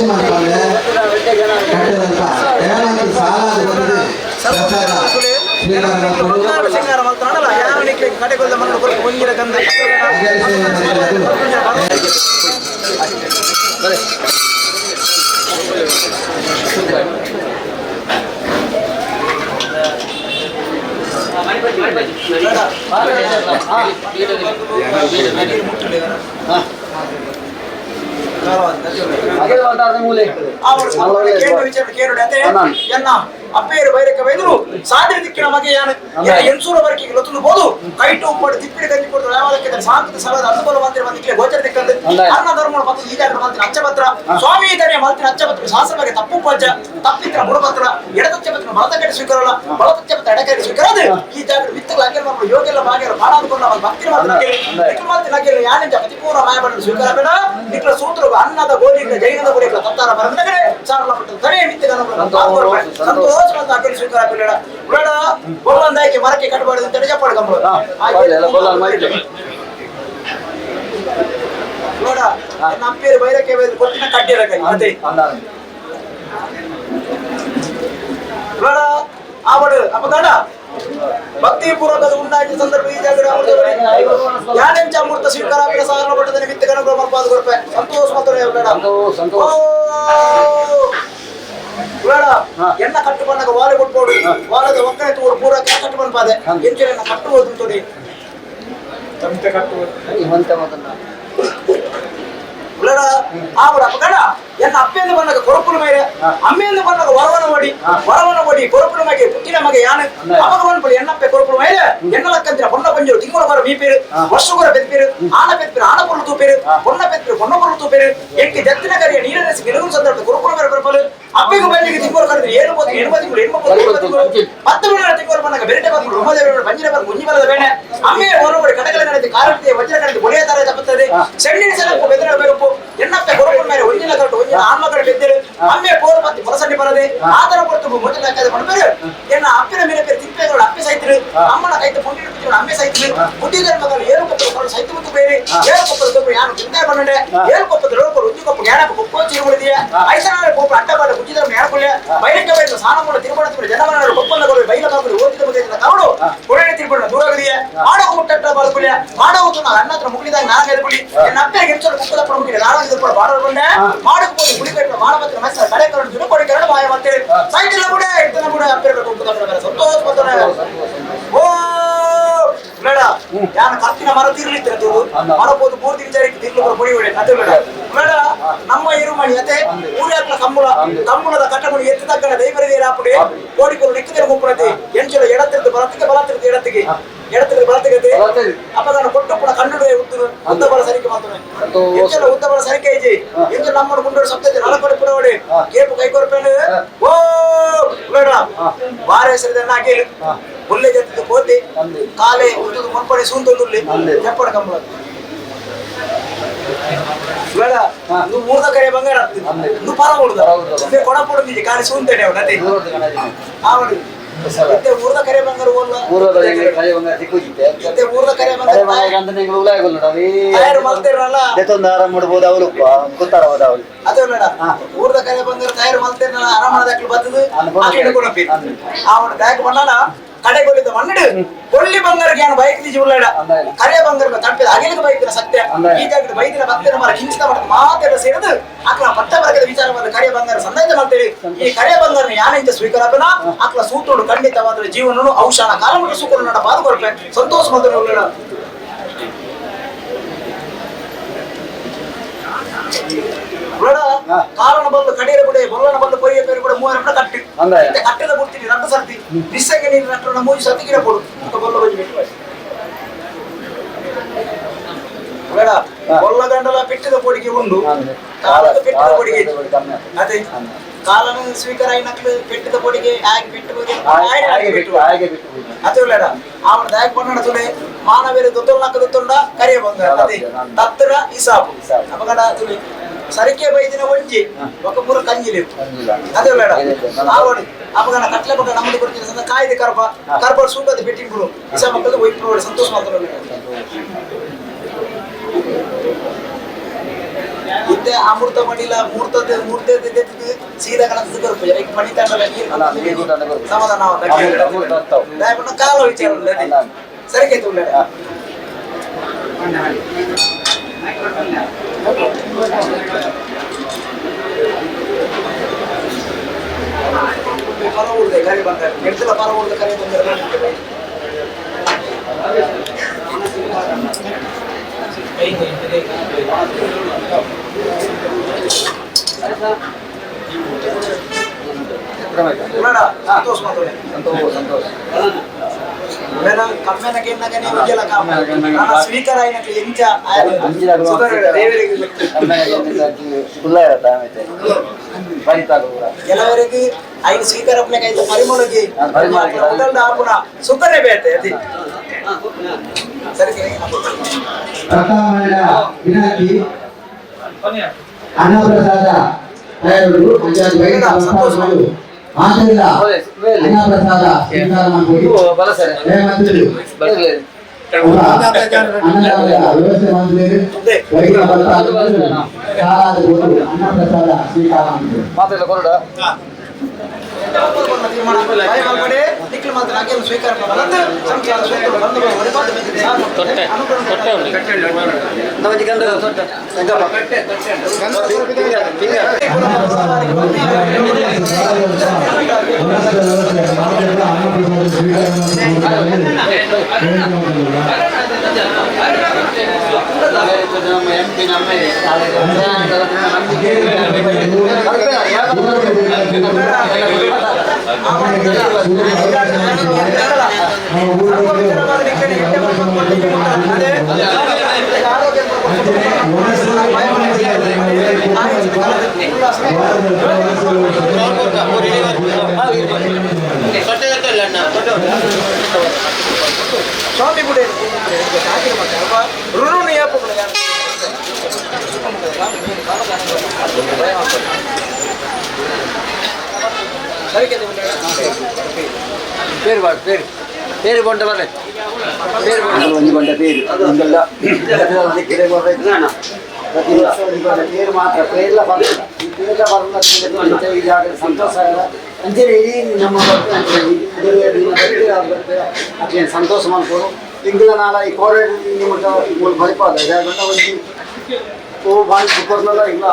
[SPEAKER 3] ಖುಷಿ ಮಾಡ್ಕೊಂಡೆ ಕಟ್ಟದಲ್ಪ ಏನಾದ್ರು ಸಾಲ ಬಂದಿದೆ ಪ್ರಸಾದ ಸ್ವೀಕಾರ ಮಾಡ್ಕೊಂಡು
[SPEAKER 6] ಸಿಂಗಾರ ಮಲ್ತಾನಲ್ಲ ಯಾವ ಕಡೆಗೊಲ್ಲ ಮಣ್ಣು ಕೊರಕು ಒಂಜಿರ ಗಂಧ ಎನ್ನ ಅಪ್ಪೇರು ಬೈರಕ್ಕೆ ಬೈದರು ಸಾಧ್ಯ ದಿಕ್ಕಿನ ಮಗೆ ಯಾನು ಎನ್ಸೂರ ಬರಕಿಗೆ ಲೊತ್ತುಂದು ಬೋದು ಕೈಟು ಉಪ್ಪಡು ತಿಪ್ಪಿಡಿ ಗಂಜಿ ಕೊಡ್ತು ಯಾವದಕ್ಕೆ ಸಾಂಕೃತ ಸಲದ ಅನುಕೂಲ ಮಂತ್ರಿ ಬಂದಿಕ್ಕೆ ಗೋಚರ ದಿಕ್ಕಂದು ಅನ್ನ ಧರ್ಮ ಮತ್ತು ಈ ಜಾಗದ ಮಂತ್ರಿ ಅಚ್ಚಪತ್ರ ಸ್ವಾಮಿ ಇದನ್ನೇ ಮಲ್ತಿನ ಅಚ್ಚಪತ್ರ ಶಾಸ್ತ್ರ ಬಗ್ಗೆ ತಪ್ಪು ಪಜ್ಜ ತಪ್ಪಿತ್ರ ಬುಡಪತ್ರ ಎಡತಚ್ಚಪತ್ರ ಬಲತ ಕಡೆ ಸ್ವೀಕಾರಲ್ಲ ಬಲತಚ್ಚಪತ್ರ ಎಡಕಡೆ ಸ್ವೀಕಾರದು ಈ ಜಾಗದ ವಿತ್ತಗಳ ಅಖಿಲ ಮಕ್ಕಳು ಯೋಗೆಲ್ಲ ಭಾಗ್ಯರು ಪಾಡಾದುಕೊಂಡ ಭಕ್ತಿನ ಮಾತ್ರ ನಿಖಿಲ ಮಾತ್ರ ಅಖಿಲ ಯಾನಿಂದ ಪತಿಪೂರ್ಣ ಮಾಯಬಣ್ಣ ಸ್ವೀಕಾರ ಬೇಡ ನಿಖಿಲ ಸೂತ್ರ ಅನ್ನದ ಗೋಲಿಗಳ ಜೈನದ ಗೋಲಿಗಳ ತತ್ತಾರ ಬರದಗಡೆ ಸಾರಲ ಮಟ್ಟದ ತಡೆ ಮಿತ್ತಿಗನ ಸಂತೋಷ ಮತ್ತು ಅಖಿಲ ಸ್ವೀಕಾರ ಬೇಡ ಬೇಡ ಬೊಲ್ಲಂದಾಕಿ ಮರಕ್ಕೆ ಕಟ್ಟಬಾರದು ಅಂತ ಜಪ್ಪಾಡು ಕಂಬಳು ನೋಡ ನಮ್ಮ ಪೇರು ಬೈರಕ್ಕೆ ಕೊಟ್ಟಿನ ಕಡ್ಡಿರ ಕೈ ಅದೇ ನೋಡ ಆವಡು ಅಪಗಾಡ ಭಕ್ತಿ ಪೂರ್ವಕದ ಉಂಡಾಗಿ ಸಂದರ್ಭ ಈ ಜಾಗಡ ಯಾನೆಂಚ ಅಮೃತ ಸ್ವೀಕಾರ ಸಾಧಾರಣ ಪಟ್ಟದ ನಿಮಿತ್ತ ಗಣಗಳು ಮರ್ಪಾದ ಕೊರಪೆ ಸಂತೋಷ ಮತ್ತು ಬೇಡ ಬೇಡ ಎಣ್ಣ ಕಟ್ಟು ಬಂದಾಗ ವಾಲೆ ಕೊಟ್ಬೋಡು ವಾಲದ ಒಕ್ಕನೆ ತೂರು ಪೂರ ಕಟ್ಟು ಬಂದ್ಪಾದೆ ಎಂಚು ಕಟ್ಟುವುದು ತೊಡಿ ಉಳ್ಳಡ ಆವಡ ಅಪಗಡ ಎನ್ನ ಅಪ್ಪೆಂದು ಬಂದಾಗ ಕೊರಪುನ ಮೇಲೆ ಅಮ್ಮೆಂದು ಬಂದಾಗ ವರವನ ಓಡಿ ವರವನ ಓಡಿ ಕೊರಪುನ ಮಗೆ ಪುಟ್ಟಿನ ಮಗೆ ಯಾನು ಅವಾಗ ಬಂದ್ಪಡಿ ಎನ್ನಪ್ಪೆ ಕೊರಪುನ ಮೇಲೆ ಎನ್ನ ಲಕ್ಕಂತಿರ ಪೊನ್ನ ಪಂಜರು ತಿಂಗಳ ಬರ ಮೀಪೇರು ವರ್ಷಗುರ ಬೆತ್ಪೇರು ಆನ ಬೆತ್ಪೇರು ಆನ ಪೊರ್ಲು ತೂಪೇರು ಪೊನ್ನ ಬೆತ್ಪೇರು ಪೊನ್ನ ಪೊರ್ಲು ತೂಪೇರು ಎಂಕಿ ದತ್ತಿನ ಕರಿಯ ನೀರಿನ ಗಿಡಗುನ ಸಂದರ್ಭ ಕೊರಪುನ ಮೇಲೆ ಬರಪಲು ಅಪ್ಪೆಗೂ ಬಂದಿಗೆ ತಿಂಗಳು ಕರೆದ್ರೆ ಏಳು ಪತ್ತು ಎಣ್ಮ ತಿಂಗಳು ಎಣ್ಮ ಪತ್ತು ಎಣ್ಮ ತಿಂಗಳು 10 ಮಣ ತಿಂಗಳು ಬಂದಾಗ ಬೆರಟೆ ಬಂದು ಬ್ರಹ್ಮದೇವ ಬಂಜಿನ ಬಂದು ಮುಂಜಿ ಬರದ ಬೇಣೆ ಅಮ್ಮೆ ಹೊರಗಡೆ ಕಟಕಲ ನಡೆದಿ ಕಾರಕ್ಕೆ ವಜ್ರ ಕಡೆದು ಒಡೆಯ ತರ ತಪ್ಪುತ್ತದೆ ಸೆಣ್ಣಿನ ಸಲಕ್ಕೂ ಬೆದರ ಬೇರಪ್ಪು ಎನ್ನಪ್ಪೆ ಕೊರಪುನ ಮೇಲೆ ಒಂಜಿನ ಕಟ್ಟು ಒಂಜಿನ ಆನ್ಮ ಕಡೆ ಬೆದ್ದರು ಅಮ್ಮೆ ಪೋರು ಮತ್ತೆ ಪೊಲಸಂಡಿ ಬರದೆ ಆತರ ಕೊಡ್ತು ಮೊದಲ ಹಾಕದೆ ಮಾಡ್ಬೇರು ಎನ್ನ ಅಪ್ಪಿನ ಮೇಲೆ ಬೇರೆ ತಿಪ್ಪೆಗಳು ಅಪ್ಪೆ ಸೈತರು ಅಮ್ಮನ ಕೈತ ಪುಂಡಿ ಅಮ್ಮೆ ಸೈತರು ಬುದ್ಧಿಧರ ಮಗಲು ಏಳು ಕೊಪ್ಪದ ಕೊಡು ಸೈತ ಮುತ್ತು ಬೇರೆ ಏಳು ಕೊಪ್ಪದ ಕೊಪ್ಪು ಯಾನು ಚಿಂತೆ ಬಂಡೆ ಏಳು ಕೊಪ್ಪದ ರೋಗ ರುಜು ಕೊಪ್ಪು ಜ್ಞಾನ ಕೊಪ್ಪು ಚೀರುಗಳಿದೆಯಾ ಐಸನಾಳ ಕೊಪ್ಪು ಅಡ್ಡಬಾಡ ಬುದ್ಧಿಧರ್ಮ ಜ್ಞಾನಕುಲ್ಯ ಬೈರಕ್ಕೆ ಬೈದ ಸಾನಮೂಲ ತಿರುಪಣತಿಪುರ ಜನಮನರು ಕೊಪ್ಪಂದ ಕೊಡು ಬೈಲ ಬಾಗುಲಿ ಓದಿದ ಮಗ ಕಾವಡು ಕೊಡಣೆ ತಿರುಪಣ ದೂರಾಗದಿಯ ಮಾಡೋ ಮುಟ್ಟಟ್ಟ ಬಾಲ್ಕುಲ್ಯ ಮಾಡೋ ಅನ್ನ ಹತ್ರ ಮುಗಿದಾಗ ನಾನು ಎದುಕುಲಿ ಎನ್ನ ಅಪ್ಪೆ ಗೆಂಚಲು ಕುಕ್ಕದ ಪ್ರಮುಖ ನಾನು ಎದುರ್ಪಡ ಬಾಡೋ ಬಂಡೆ ಮಾಡಕ್ಕೆ ಹೋಗಿ ಗುಳಿ ಕಟ್ಟ ಮಾಡ ಮಸ್ತ ಕಡೆ ಕರಡು ಜುಡು ಕೊಡಿ ಕರಡು ಮಾಯ ಮತ್ತೆ ಸೈತಿಲ್ಲ ಕೂಡ ಇರ್ತನ ಕೂಡ ಅಪ್ಪೆ ಕುಕ್ಕದ ಪ್ರಕಾರ ಸಂತೋಷ ಪಡ್ತಾನೆ. ಓ ಬೇಡ ಯಾನ ಕರ್ತಿನ ಮರ ತಿರ್ಲಿತ್ತಿರ ತೂರು ಮರಬೋದು ಪೂರ್ತಿ ವಿಚಾರಕ್ಕೆ ತಿರ್ಲು ಬರೋ ಪೊಡಿ ಹೊಡೆ ಅದೇ ಬೇಡ ಬೇಡ ನಮ್ಮ ಇರುಮಣಿ ಅತೆ ಊರ್ಯಾತ್ಲ ಕಂಬುಳ ಕಂಬುಳದ ಕಟ್ಟಗುಣಿ ಎತ್ತು ತಕ್ಕನ ದೈವರದೇ ಆಪುಡೆ ಕೋಡಿಕೊರು ನೆಕ್ಕಿದರೆ ಗುಂಪುನತೆ ಎಂಚಲ ಎಡತ್ತಿರದು ಬಲತ್ತಿಗೆ ಬಲತ್ತಿರದು ಎಡತ್ತಿಗೆ ಎಡತ್ತಿರದು ಬಲತ್ತಿಗೆ ಅಪ್ಪಗಾನ ಕೊಟ್ಟಪ್ಪನ ಕಣ್ಣುಡೆ ಉದ್ದ ಉದ್ದ ಬಲ ಸರಿಕೆ ಮಾತಾನೆ ಎಂಚಲ ಉದ್ದ ಬಲ ಸರಿಕೆ ಐಜಿ ಎಂಚಲ ನಮ್ಮನ್ನು ಗುಂಡೋಡು ಸಪ್ತೈತೆ ನಾಲ್ಕು ಪುರವಡೆ ಕೇಪು ಕೈ ಕೊರಪೇನು ಓ ಬೇಡ ವಾರ ಹೆಸರಿದ ಹಾಕೇಳು ಒಳ್ಳೆ ಜೊತೆ ಕೋತಿ ಕಾಲೆ ಉದ್ದದ ಮುನ್ಪಡೆ ಸೂಂತೊಂದುಳ್ಳಿ ಚಪ್ಪಡ ಕಂಬಳ ಬೇಡ నువ్వు ಮೂರ್ದ ಕರೆ ಬಂಗಾರ నువ్వు పరమూడదు ಕೊಡಪೊಡು ಕಾಲಿ ಸೂಂತೇನೆ ಅವನ ಅದೇ ಆವಡು ಇತ್ತೆ ಊರ್ದ ಕರೆ ಬಂಗಾರ ಓಲ್ಲ ಇತ್ತೆ ಊರ್ದ ಕರೆ ಬಂಗಾರ ತಯಾರು ಮಲ್ತಿರಲ್ಲ
[SPEAKER 5] ಆರಾಮ್ ಮಾಡ್ಬೋದು ಅವಳು ಗೊತ್ತಾರ ಅವಳು
[SPEAKER 6] ಅದೇ ಬೇಡ ಊರ್ದ ಕರೆ ಬಂಗಾರ ತಯಾರು ಮಲ್ತಿರಲ್ಲ ಆರಾಮ ದಾಖಲು ಬತ್ತದು ಆಕಡೆ ಕೊಡಪಿ ಆವಡು ಬ್ಯಾಗ್ ಬಣ್ಣನ ಕಡೆಗೊಲ್ಲಿದ ಮಣ್ಣು ಕೊಲ್ಲಿ ಬಂಗಾರಕ್ಕೆ ಏನು ಬೈಕ್ ದಿಜಿ ಉಳ್ಳಾಡ ಕರೆ ಬಂಗಾರ ತಪ್ಪಿದ ಅಗಿಲಿಗೆ ಬೈಕಿನ ಸತ್ಯ ಈ ಜಾಗದ ಬೈದಿನ ಭಕ್ತಿನ ಮರ ಕಿಂಚಿತ ಮಟ್ಟ ಮಾತೆಲ್ಲ ಸೇರಿದು ಆಕಲ ಪಟ್ಟ ವರ್ಗದ ವಿಚಾರವನ್ನು ಕರೆ ಬಂಗಾರ ಸಂದಾಯ ಮಾಡ್ತೇವೆ. ಈ ಕರೆ ಬಂಗಾರನ ಯಾನಿಂದ ಸ್ವೀಕಾರಪನ ಆಕಲ ಸೂತ್ರುಡು ಖಂಡಿತವಾದ ಜೀವನನು ಔಷಧ ಕಾಲಮಟ್ಟ ಸೂಕರು ನಡ ಬಾದು ಕೊರಪೆ ಸಂತೋಷ ಮಾತ್ರ ಉಳ್ಳಾಡ. ಕಾರಣ ಬಂದು ಕಡೀರ ಬಿಡೆ ಬೊಲ್ಲನ ಬಂದು ಕೊರಿಯ ಪೇರು ಕೂಡ ಮೂವರ ಕೂಡ ಕಟ್ಟಿ ಕಟ್ಟದ ಬಿಡ್ತೀನಿ ರಟ್ಟು ಸರ್ತಿ ನಿಸ್ಸಂಗೆ ನೀರು ನಟ್ಟು ಮೂಜಿ ಸರ್ತಿ ಗಿಡ ಕೊಡು ಬೊಲ್ಲ ಬಜ್ಜಿ ಬಿಟ್ಟು ಬೇಡ ಬೊಲ್ಲ ಗಂಡಲ ಪೆಟ್ಟಿದ ಕೊಡಿಗೆ ಉಂಡು ಕಾಲದ ಪೆಟ್ಟಿದ ಕೊಡಿಗೆ ಅದೇ ಕಾಲನ ಸ್ವೀಕಾರ అయినట్లు పెట్టిದ ಕೊಡಿಗೆ ಆಗಿ ಪೆಟ್ಟು ಅದೇ ಬೇಡ ಅವನ ದಾಯಕ್ ಬಣ್ಣ ತುಲೆ ಮಾನವೇರು ದೊತ್ತೊಲ್ಲ ದೊತ್ತೊಂಡ ಕರಿಯ ಬಂದ ಅದೇ ತತ್ತರ ಇಸಾಬು ಅಪಗಡ ತುಲೆ ಸರಿಕೆ ಬೈದಿನ ಒಂಜಿ ఒక ಪೂರ ಕಂಜಿಲಿ ಅದೇ ಬೇಡ ಆವಡು ಅಪಗಣ ಕಟ್ಲೆ ಪಕ್ಕ ನಮ್ಮದು ಕೊಡ್ತೀನಿ ಸಂದ ಕಾಯ್ದೆ ಕರ್ಪ ಕರ್ಪ ಸೂಟದ ಬೆಟ್ಟಿನ ಬಿಡು ಇಸಾ ಮಕ್ಕಳು ಒಯ್ಪು ಸಂತೋಷ ಮಾಡ್ತಾರೆ. ಇತ್ತೆ ಅಮೃತ ಮಡಿಲ ಮೂರ್ತದ ಮೂರ್ತಿ ಸೀದಾ ಕಣದ ಕೊರ್ಪು ಈಗ ಮಣಿತಾಂಡಲ ನೀರು ಸಮಾಧಾನ ಕಾಲ ವಿಚಾರ ಸರಿಕೆ ಉಳ್ಳ ಪರವೂರ್ದೆ ಕರೆ ಬಂದರೆ ಎಡ್ತಲ ಪರವೂರ್ದ ಕರೆ ಬಂದರೆ ಸಂತೋಷ ಸಂತೋಷ ಸ್ವೀಕಾರ ಕೆಲವರಿಗೆ ಐದು ಸ್ವೀಕಾರ ಪರಿಮಳಗೆ ಸುಖರೇ ಬೇತೆ ಅತಿ ಸರಿ.
[SPEAKER 7] ಅನ್ನಪ್ರಸಾದ ತಯಾರು ಅನ್ನಪ್ರಸಾದ ಸ್ವೀಕಾರ ಮಾಡ್ಕೊಳ್ಳಿ. ವ್ಯವಸ್ಥೆ ಮಾಡಿದ್ದೇವೆ. ಅನ್ನಪ್ರಸಾದ ಸ್ವೀಕಾರ
[SPEAKER 6] ಸ್ವೀಕಾರ ಸ್ವಾಮಿ ಕೂಡ
[SPEAKER 5] പേര് പേര് പേര് കൊണ്ട പറഞ്ഞേ പേര് കൊണ്ട പേര് പേര് ಮಾತ್ರ പേരിಲ ಬರಲ್ಲ ಈ പേರಿಲ ಬರಲ್ಲ ಈ ಜಾಗ ಸಂತೋಷ ಆಗಲ್ಲ ಅಂಚನೆ ಇಡೀ ನಮ್ಮ ಅಟ್ಲೇನು ಸಂತೋಷ ಮಾಡ್ಕೊಡು ಇಂಗ್ಲ ನಾಲ ಈ ಕೋರೆ ನಿಮ್ಮ ಬರಿಪಾದ ಒಂಜಿ ಓ ಬಾಯಿ ಬುಕ್ಕರ್ನಲ್ಲ ಇಲ್ಲ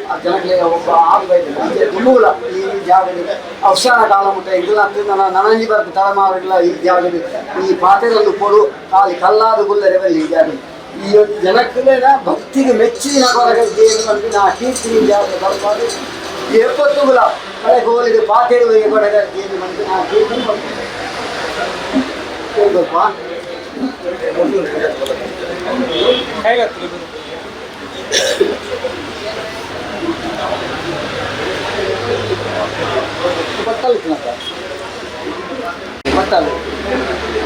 [SPEAKER 5] ಆ ಜನಕ್ಕೆ ಒಬ್ಬ ಆರು ಬೈದಿಲ್ಲ ಅಂಚೆ ಮೂಲ ಈ ಜಾಗದಲ್ಲಿ ಅವಸಾನ ಕಾಲ ಮುಟ್ಟ ಇಂಗ್ಲ ಅಂತ ನನಂಜಿ ಬರ್ತು ತಲೆಮಾರಿಲ್ಲ ಈ ಜಾಗದಲ್ಲಿ ಈ ಪಾತ್ರೆಗಳನ್ನು ಕೊಡು ಖಾಲಿ ಕಲ್ಲಾದ ಗುಲ್ಲರೆ ಬರಲಿ ಈ ಜಾಗದಲ್ಲಿ ಈ ಜನಕ್ಕೇನ ಭಕ್ತಿಗೆ ಮೆಚ್ಚಿನ ಕೊರಗೆ ದೇವರು ನಾ ಕೀರ್ತಿ ಜಾಗ ಬರ್ಬಾರ್ದು ಎಪ್ಪತ್ತುಗುಲ ಕಳೆ ಗೋಲಿಗೆ ಪಾತೇಳುವಿಗೆ ಕೊಡಗ ದೇವಿ ಬಂದು ನಾ ಕೀರ್ತಿ ಹೇಳ್ಬೇಕಪ್ಪ. ಬಟ್ಟಲು ಬಟ್ಟಲು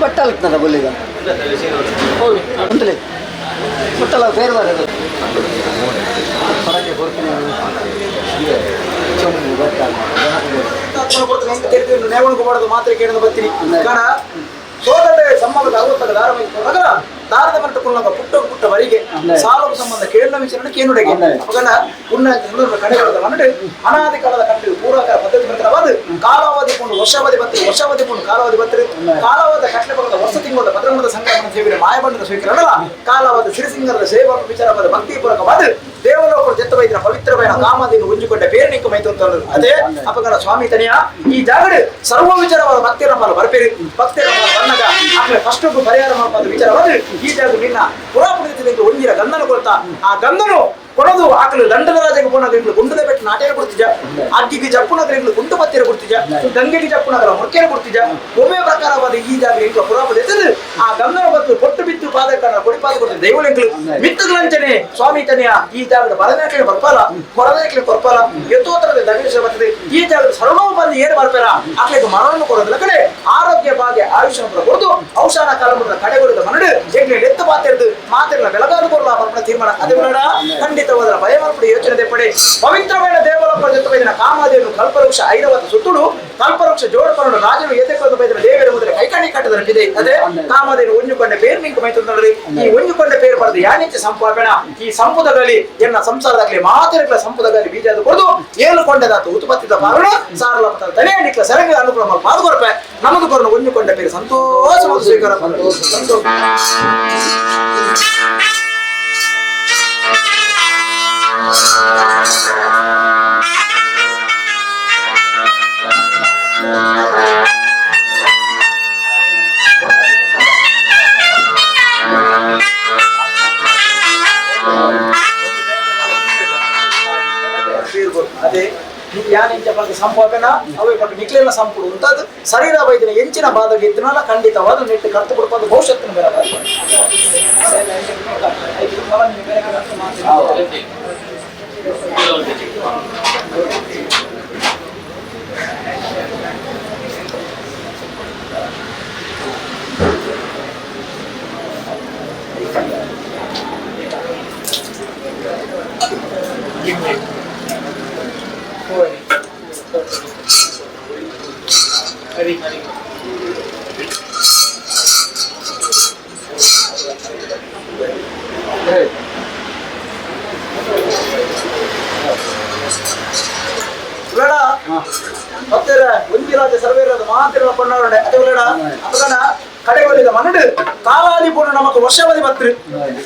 [SPEAKER 5] ಬಟ್ಟಲು ಬೊಲ್ಲಿಗ ಅಂತಲೇ ಬಟ್ಟಲ ಬೇರೆ ಬೇರೆ ಹೊರಗೆ ಕೊಡ್ತೀನಿ ಚೊಂಬು ಬಟ್ಟಲು
[SPEAKER 6] ಮಾತ್ರ ಕೇಳಿದ ಬರ್ತೀನಿ ಕಾರಣ ಸೋದರ ಸಂಬಂಧದ ಅರವತ್ತರ ದಾರ ದಾರದ ಮಟ್ಟ ಕುಲ್ಲಗ ಪುಟ್ಟ ಪುಟ್ಟ ವರಿಗೆ ಸಾಲವು ಸಂಬಂಧ ಕೇಳಿನ ವಿಚಾರಣೆ ಕೇನುಡೆಗೆ ಅಪಗಣ ಪುಣ್ಯ ಕಡೆಗಳದ ಮನಡೆ ಅನಾದಿ ಕಾಲದ ಕಟ್ಟು ಪೂರ್ವಕರ ಪದ್ಧತಿ ಪ್ರಕಾರವಾದ ಕಾಲಾವಧಿ ಕೊಂಡು ವರ್ಷಾವಧಿ ಬತ್ತರಿ ವರ್ಷಾವಧಿ ಕೊಂಡು ಕಾಲಾವಧಿ ಬತ್ತರಿ ಕಾಲಾವಧ ಕಟ್ಲೆ ಬರದ ವರ್ಷ ತಿಂಗಳ ಭದ್ರಮಣದ ಸಂಕ್ರಮಣ ಸೇವಿನ ಮಾಯಬಂಡದ ಸ್ವೀಕರಣ ಕಾಲಾವಧ ಸಿರಿಸಿಂಗರದ ಸೇವಾ ವಿಚಾರವಾದ ಭಕ್ತಿಪೂರ್ವಕವಾದ ದೇವಲೋಕರು ಜತ್ತ ವೈದ್ಯನ ಪವಿತ್ರమైన ಕಾಮದೇನು ಉಂಜಿಕೊಂಡ ಬೇರೆ ಮೈತು ಅಂತ ಅದೇ ಅಪಗಣ ಸ್ವಾಮಿ ತನಿಯ ಈ ಜಾಗಡು ಸರ್ವ ವಿಚಾರವಾದ ಭಕ್ತಿರ ನಮ್ಮಲ್ಲಿ ಬರ್ಪೇರಿ ಭಕ್ತಿರ ಬಣ್ಣಗ ಆಮೇಲೆ ಫಸ್ಟ್ ಪರಿಹಾರ ಮಾಡುವ ವಿಚಾರವಾದ ಈ ಜಾಗ ನಿನ್ನ ಪುರಾಪುಣಿತ ಒಂಜಿರ ಗಂಧನ ಕೊಡ್ತಾ ಆ ಗಂಧನು ಕೊಡೋದು ಆಕಲು ದಂಡದ ರಾಜಗೆ ಪೋನಾಗ ಗುಂಡದ ಬೆಟ್ಟ ನಾಟ್ಯ ಕೊಡ್ತಿದ್ದ ಅಗ್ಗಿಗೆ ಜಪ್ಪುನಗರ ಎಂಗ್ಲು ಗುಂಡು ಪತ್ತಿರ ಕೊಡ್ತಿದ್ದ ಗಂಗೆಗೆ ಜಪ್ಪುನಗರ ಮೊಕ್ಕೆರ ಕೊಡ್ತಿದ್ದ ಒಮ್ಮೆ ಪ್ರಕಾರವಾದ ಈ ಜಾಗ ಎಂಗ್ಲ ಪುರಾಪುಣಿತ ಆ ಗಂಧನ ಬತ್ತು ಪೊಟ್ಟು ಬಿತ್ತು ಪಾದಕನ ಕೊಡಿಪಾದ ಕೊಡ್ತಿದ್ದ ದೈವಳೆಂಗ್ಲು ಮಿತ್ತುಗಳಂಚನೆ ಸ್ವಾಮಿ ತನಿಯ ಈ ಜಾಗದ ಬರನೇಕಲೆ ಬರ್ಪಾಲ ಕೊರನೇಕಲೆ ಕೊರ್ಪಾಲ ಯಥೋತ್ತರದ ದಗೇಶ ಬರ್ತದೆ ಈ ಜಾಗದ ಸರ್ವೋ ಬಂದು ಏನು ಬರ್ಪಾರ ಆಕಲಿಗೆ ಮರಣವನ್ನು ಕೊಡೋದಿಲ್ಲ ಕಡೆ ಆರೋಗ್ಯ ಭಾಗ್ಯ ಆಯುಷ್ಯ ಕೊಡದು ಔಷಧ ಕಾಲ ಕಡೆಗೊಳಿದ ಮನಡು ಎಂಗ್ಲೆ ಎತ್ತು ಮಾತಿರ್ದು ಮಾತಿರಲ್ಲ ಬೆಳಗಾದು ಕೊಡಲ ಬರ್ಪಣ ತೀರ್ಮಾನ ಅದೇ ಬೇಡ ಖಂಡಿತವಾದ ಭಯ ಮರ್ಪಡಿ ಯೋಚನೆ ಪಡೆ ಪವಿತ್ರమైన ದೇವಲೋಕ ದತ್ತ ಬೈದಿನ ಕಾಮಧೇನು ಕಲ್ಪವೃಕ್ಷ ಐರವತ ಸುತ್ತುಡು ಕಲ್ಪವೃಕ್ಷ ಜೋಡಪರಣ ರಾಜನು ಎದೆಕೊಂಡು ಬೈದಿನ ದೇವರ ಮೊದಲ ಕೈಕಣಿ ಕಟ್ಟದರ ಪಿದೆ ಅದೇ ಕಾಮಧೇನು ಒಂಜುಕೊಂಡ ಪೇರು ನಿಂಕು ಮೈತಂದ್ರೆ ಈ ಒಂಜುಕೊಂಡ ಪೇರು ಪಡೆದು ಯಾನಿಂಚ ಸಂಪಾಪೆಣ ಈ ಸಂಪುದಗಳಲ್ಲಿ ಎನ್ನ ಸಂಸಾರದಾಗಲಿ ಮಾತೆರಗಳ ಸಂಪುದಗಳಲ್ಲಿ ಬೀಜ ಕೊಡದು ಏಳು ಕೊಂಡದಾತು ಉತ್ಪತ್ತಿದ ಕಾರಣ ಸಾರಲ ತಲೆ ನಿಕ್ಲ ಸರಂಗ ಅನುಕೂಲ ಪಾದುಕೊರಪೆ ನಮದು ಕೊರನು ಒಂಜುಕೊಂಡ ಪೇರು ಸಂತೋಷ ಸ್ವೀಕಾರ ಸಂತೋಷ. ಅದೇ ಯಾನಿಂಚ ಪಂಡ ಸಂಪಾಪೆನ ಅವೇ ಪಂಡ ನಿಕ್ಲೆನ ಸಂಪುಡು ಉಂತಾದ ಶರೀರ ವೈದ್ಯನ ಎಂಚಿನ ಬಾಧಗೆ ಇತ್ತನಲ್ಲ ಖಂಡಿತವಾದ ನೆಟ್ಟು ಕರ್ತು ಕೊಡ್ಕೊಂಡು ಭವಿಷ್ಯತ್ತಿನ ಬೇರೆ ಉಳ್ಳಡ ಮತ್ತೆ ಒಂಜಿರಾಜ ಸರ್ವೇರದ ಮಾತಿರ ಕೊಂಡಾಡೋಣ ಅದೇ ಉಳ್ಳಡ ಅಪಗಣ ಕಡೆಗೊಳಿದ ಮನಡು ಕಾಲಾವಧಿ ಪೂರ್ಣ ನಮಕ್ ವರ್ಷಾವಧಿ ಬತ್ರು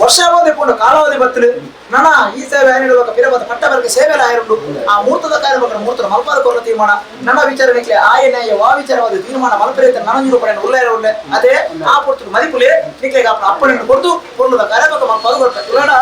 [SPEAKER 6] ವರ್ಷಾವಧಿ ಪೂರ್ಣ ಕಾಲಾವಧಿ ಬತ್ರು ನನ ಈ ಸೇವೆ ಆನಿಡುವಾಗ ಪಿರಬದ ಪಟ್ಟ ಬರಕ್ಕೆ ಸೇವೆ ಆಯರುಂಡು ಆ ಮೂರ್ತದ ಕಾರ್ಯ ಮೂರ್ತದ ಮಲ್ಪಾದ ಕೊರಲ ತೀರ್ಮಾನ ನನ್ನ ವಿಚಾರಣೆಗೆ ಆಯನ ವಾ ವಿಚಾರವಾದ ತೀರ್ಮಾನ ಮಲ್ಪರೇತ ನನಂಜು ಪಡೆಯ ಉಳ್ಳೆ ಉಳ್ಳೆ ಅದೇ ಆ ಪೊರ್ತುಡು ಮದಿಪುಲೆ ನಿಕ್ಲೆ ಅಪ್ಪನ ಅಪ್ಪಣೆಯನ್ನು ಕೊಡ್ದು ಪೊರ್ಲದ ಕಾರ್ಯಬಕ ಮಲ್ಪಾದ ಕೊರತ ಉಳ್ಳಡ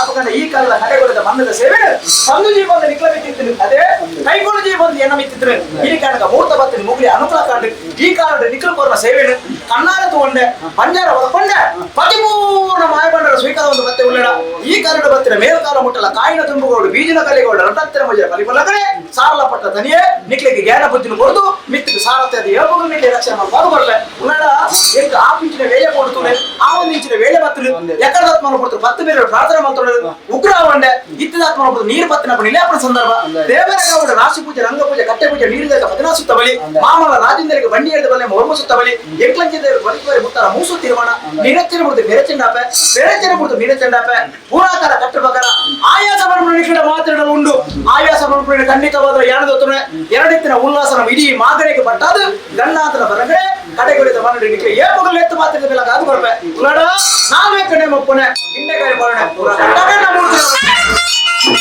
[SPEAKER 6] ಅಪಗಣ ಈ ಕಾಲದ ಕಡೆಗೊಳಿದ ಮನ್ನದ ಸೇವೆ ಸಂದು ಜೀವನ ನಿಕ್ಲ ಮಿತ್ತಿತ್ತು ಅದೇ ಕೈಗೊಂಡು ಜೀವನ ಎಣ್ಣ ಮಿತ್ತಿದ್ರು ಈ ಕಾರಣಕ ಮೂರ್ತ ಬತ್ತಿನ ಮುಗ್ಲಿ ಅನುಕೂಲ ಕಾಂಡು ಈ ಕಾಲದ ನಿಖಲ್ ಕೊರನ ಸೇವೆನು ಕಣ್ಣಾರ ತಗೊಂಡೆ ಪಂಜಾರ ಒಳಕೊಂಡೆ ಪರಿಪೂರ್ಣ ಮಾಯಬಂಡರ ಸ್ವೀಕಾರ ಒಂದು ಬತ್ತೆ ಉಳ್ಳಡ ಈ ಕಾಲದ ಬತ್ತಿನ ಮೇಲ್ಕಾಲ ಮುಟ್ಟಲ ಕಾಯಿನ ತುಂಬುಗೋಡು ಬೀಜಿನ ಕಲೆಗೋಡು ರಟತ್ತಿನ ಮಜರ ಕಲಿಪಲಗಡೆ ಸಾರಲ ಪಟ್ಟ ತನಿಯೇ ನಿಕ್ಲಿಗೆ ಜ್ಞಾನ ಬುದ್ಧಿನ ಕೊರದು ಮಿತ್ತಿಗೆ ಸಾರತ್ತೆ ಅದು ಏಪಗು ನಿಕ್ಲೆ ರಕ್ಷಣೆ ಮಾಡಿ ಬರ್ಲೆ ಉಳ್ಳಡ ಎಂಕ್ ಆ ಪಿಂಚಿನ ವೇಳೆ ಕೊಡ್ತುನೆ ಆ ಒಂದು ಇಂಚಿನ ವೇಳೆ ಬತ್ತಲು ಎಕ್ಕಡದಾತ್ಮ ಕೊಡ್ತಾರೆ ಪತ್ತು ಬೇರೆ ಪ್ರಾರ್ಥನೆ ಮಾಡ್ತಾರೆ ಉಗ್ರ ಅವಂಡೆ ಇತ್ತದಾತ್ಮ ಕೊಡ್ತಾರೆ ನೀರು ಪತ್ತಿನ ನಿಲೇಪನ ಸಂದರ್ಭ ದೇವರ ಗೌಡ ರಾಶಿ ಪೂಜೆ ರಂಗ ಪೂಜೆ ಕಟ್ಟೆ ಪೂಜೆ ನೀರಿದ ಪದಿನಾ ಸುತ್ತ ಬಲಿ ಮಾಮಲ ರಾಜೇಂದ್ರಿಗೆ ಬಂಡಿ ಎಳೆದ ಬಲ್ಲೆ ಒರ್ಮ ಸುತ್ತ ಬಲಿ ಎಂಕ್ಲಂಚಿದ ಬಲಿಕೋರಿ ಮುತ್ತರ ಮೂಸು ತೀರ್ಮಾನ ನೀರಚ್ಚನ ಬಿಡ್ತು ಬೆರೆಚೆಂಡಾಪೆ ಬೆರೆಚನ ಬಿಡ್ತು ನೀರಚೆಂಡಾಪೆ ಪೂರಾಕಾರ ಕಟ್ಟು ಬಕರ ಆಯಾಸ ಬರಮಣ ಮಾತನಾಡಲು ಉಂಡು ಆಯಾಸ ಬರಮಣ ಖಂಡಿತವಾದ ಯಾಣದೊತ್ತನೆ ಎರಡೆತ್ತಿನ ಉಲ್ಲಾಸನ ಇಡೀ ಮಾಗಣಿಗೆ ಪಟ್ಟಾದು ಗಂಡಾಂತರ ಬರಗಡೆ ಕಡೆಗೊಳಿದ ಮನಡಿ ನಿಕ್ಕೆ ಏಪಗಲು ಎತ್ತು ಮಾತ್ರ ಬೆಲಕ ಅದು ಬರ್ಪೆ ಉಳ್ಳಾಡ ನಾವೇ ಕಡೆ ಮೊಪ್ಪನೆ ಹಿಂಡೆಗಾಯಿ ಬರೋಣ ಪೂರ ಕಟ್ಟಗಣ್ಣ ಮೂರ್ತಿ.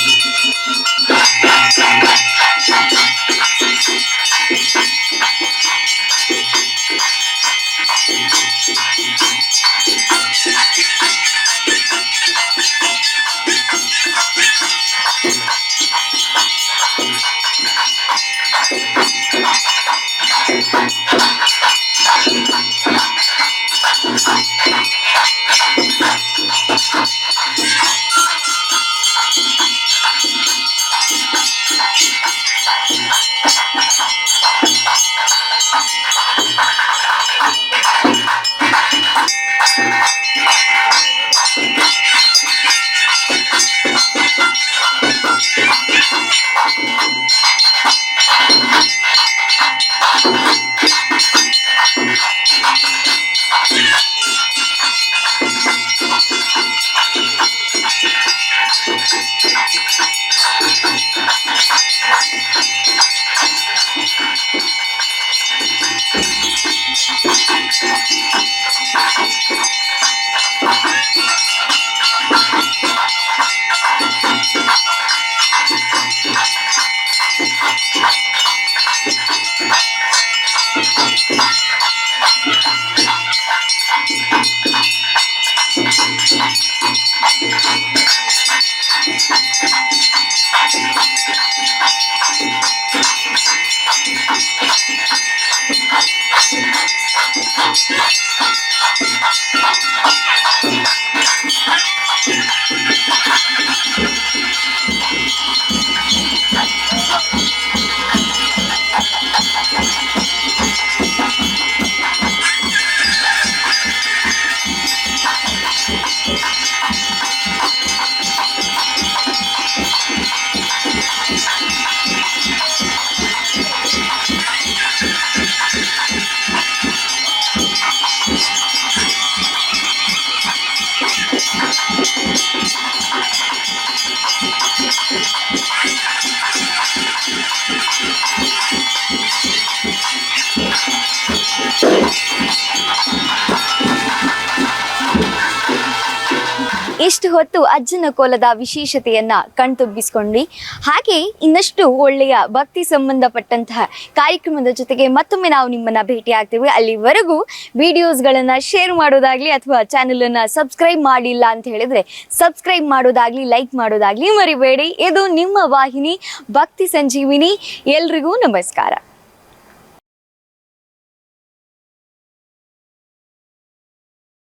[SPEAKER 1] ಇಷ್ಟು ಹೊತ್ತು ಅಜ್ಜನ ಕೋಲದ ವಿಶೇಷತೆಯನ್ನ ಕಣ್ತುಂಬಿಸಿಕೊಂಡ್ವಿ. ಹಾಗೆ ಇನ್ನಷ್ಟು ಒಳ್ಳೆಯ ಭಕ್ತಿ ಸಂಬಂಧಪಟ್ಟಂತಹ ಕಾರ್ಯಕ್ರಮದ ಜೊತೆಗೆ ಮತ್ತೊಮ್ಮೆ ನಾವು ನಿಮ್ಮನ್ನ ಭೇಟಿ ಆಗ್ತೀವಿ. ಅಲ್ಲಿವರೆಗೂ ವಿಡಿಯೋಸ್ಗಳನ್ನ ಶೇರ್ ಮಾಡೋದಾಗ್ಲಿ ಅಥವಾ ಚಾನೆಲ್ ಅನ್ನ ಸಬ್ಸ್ಕ್ರೈಬ್ ಮಾಡಿಲ್ಲ ಅಂತ ಹೇಳಿದ್ರೆ ಸಬ್ಸ್ಕ್ರೈಬ್ ಮಾಡೋದಾಗ್ಲಿ, ಲೈಕ್ ಮಾಡೋದಾಗ್ಲಿ ಮರಿಬೇಡಿ. ಇದು ನಿಮ್ಮ ವಾಹಿನಿ ಭಕ್ತಿ ಸಂಜೀವಿನಿ. ಎಲ್ರಿಗೂ ನಮಸ್ಕಾರ.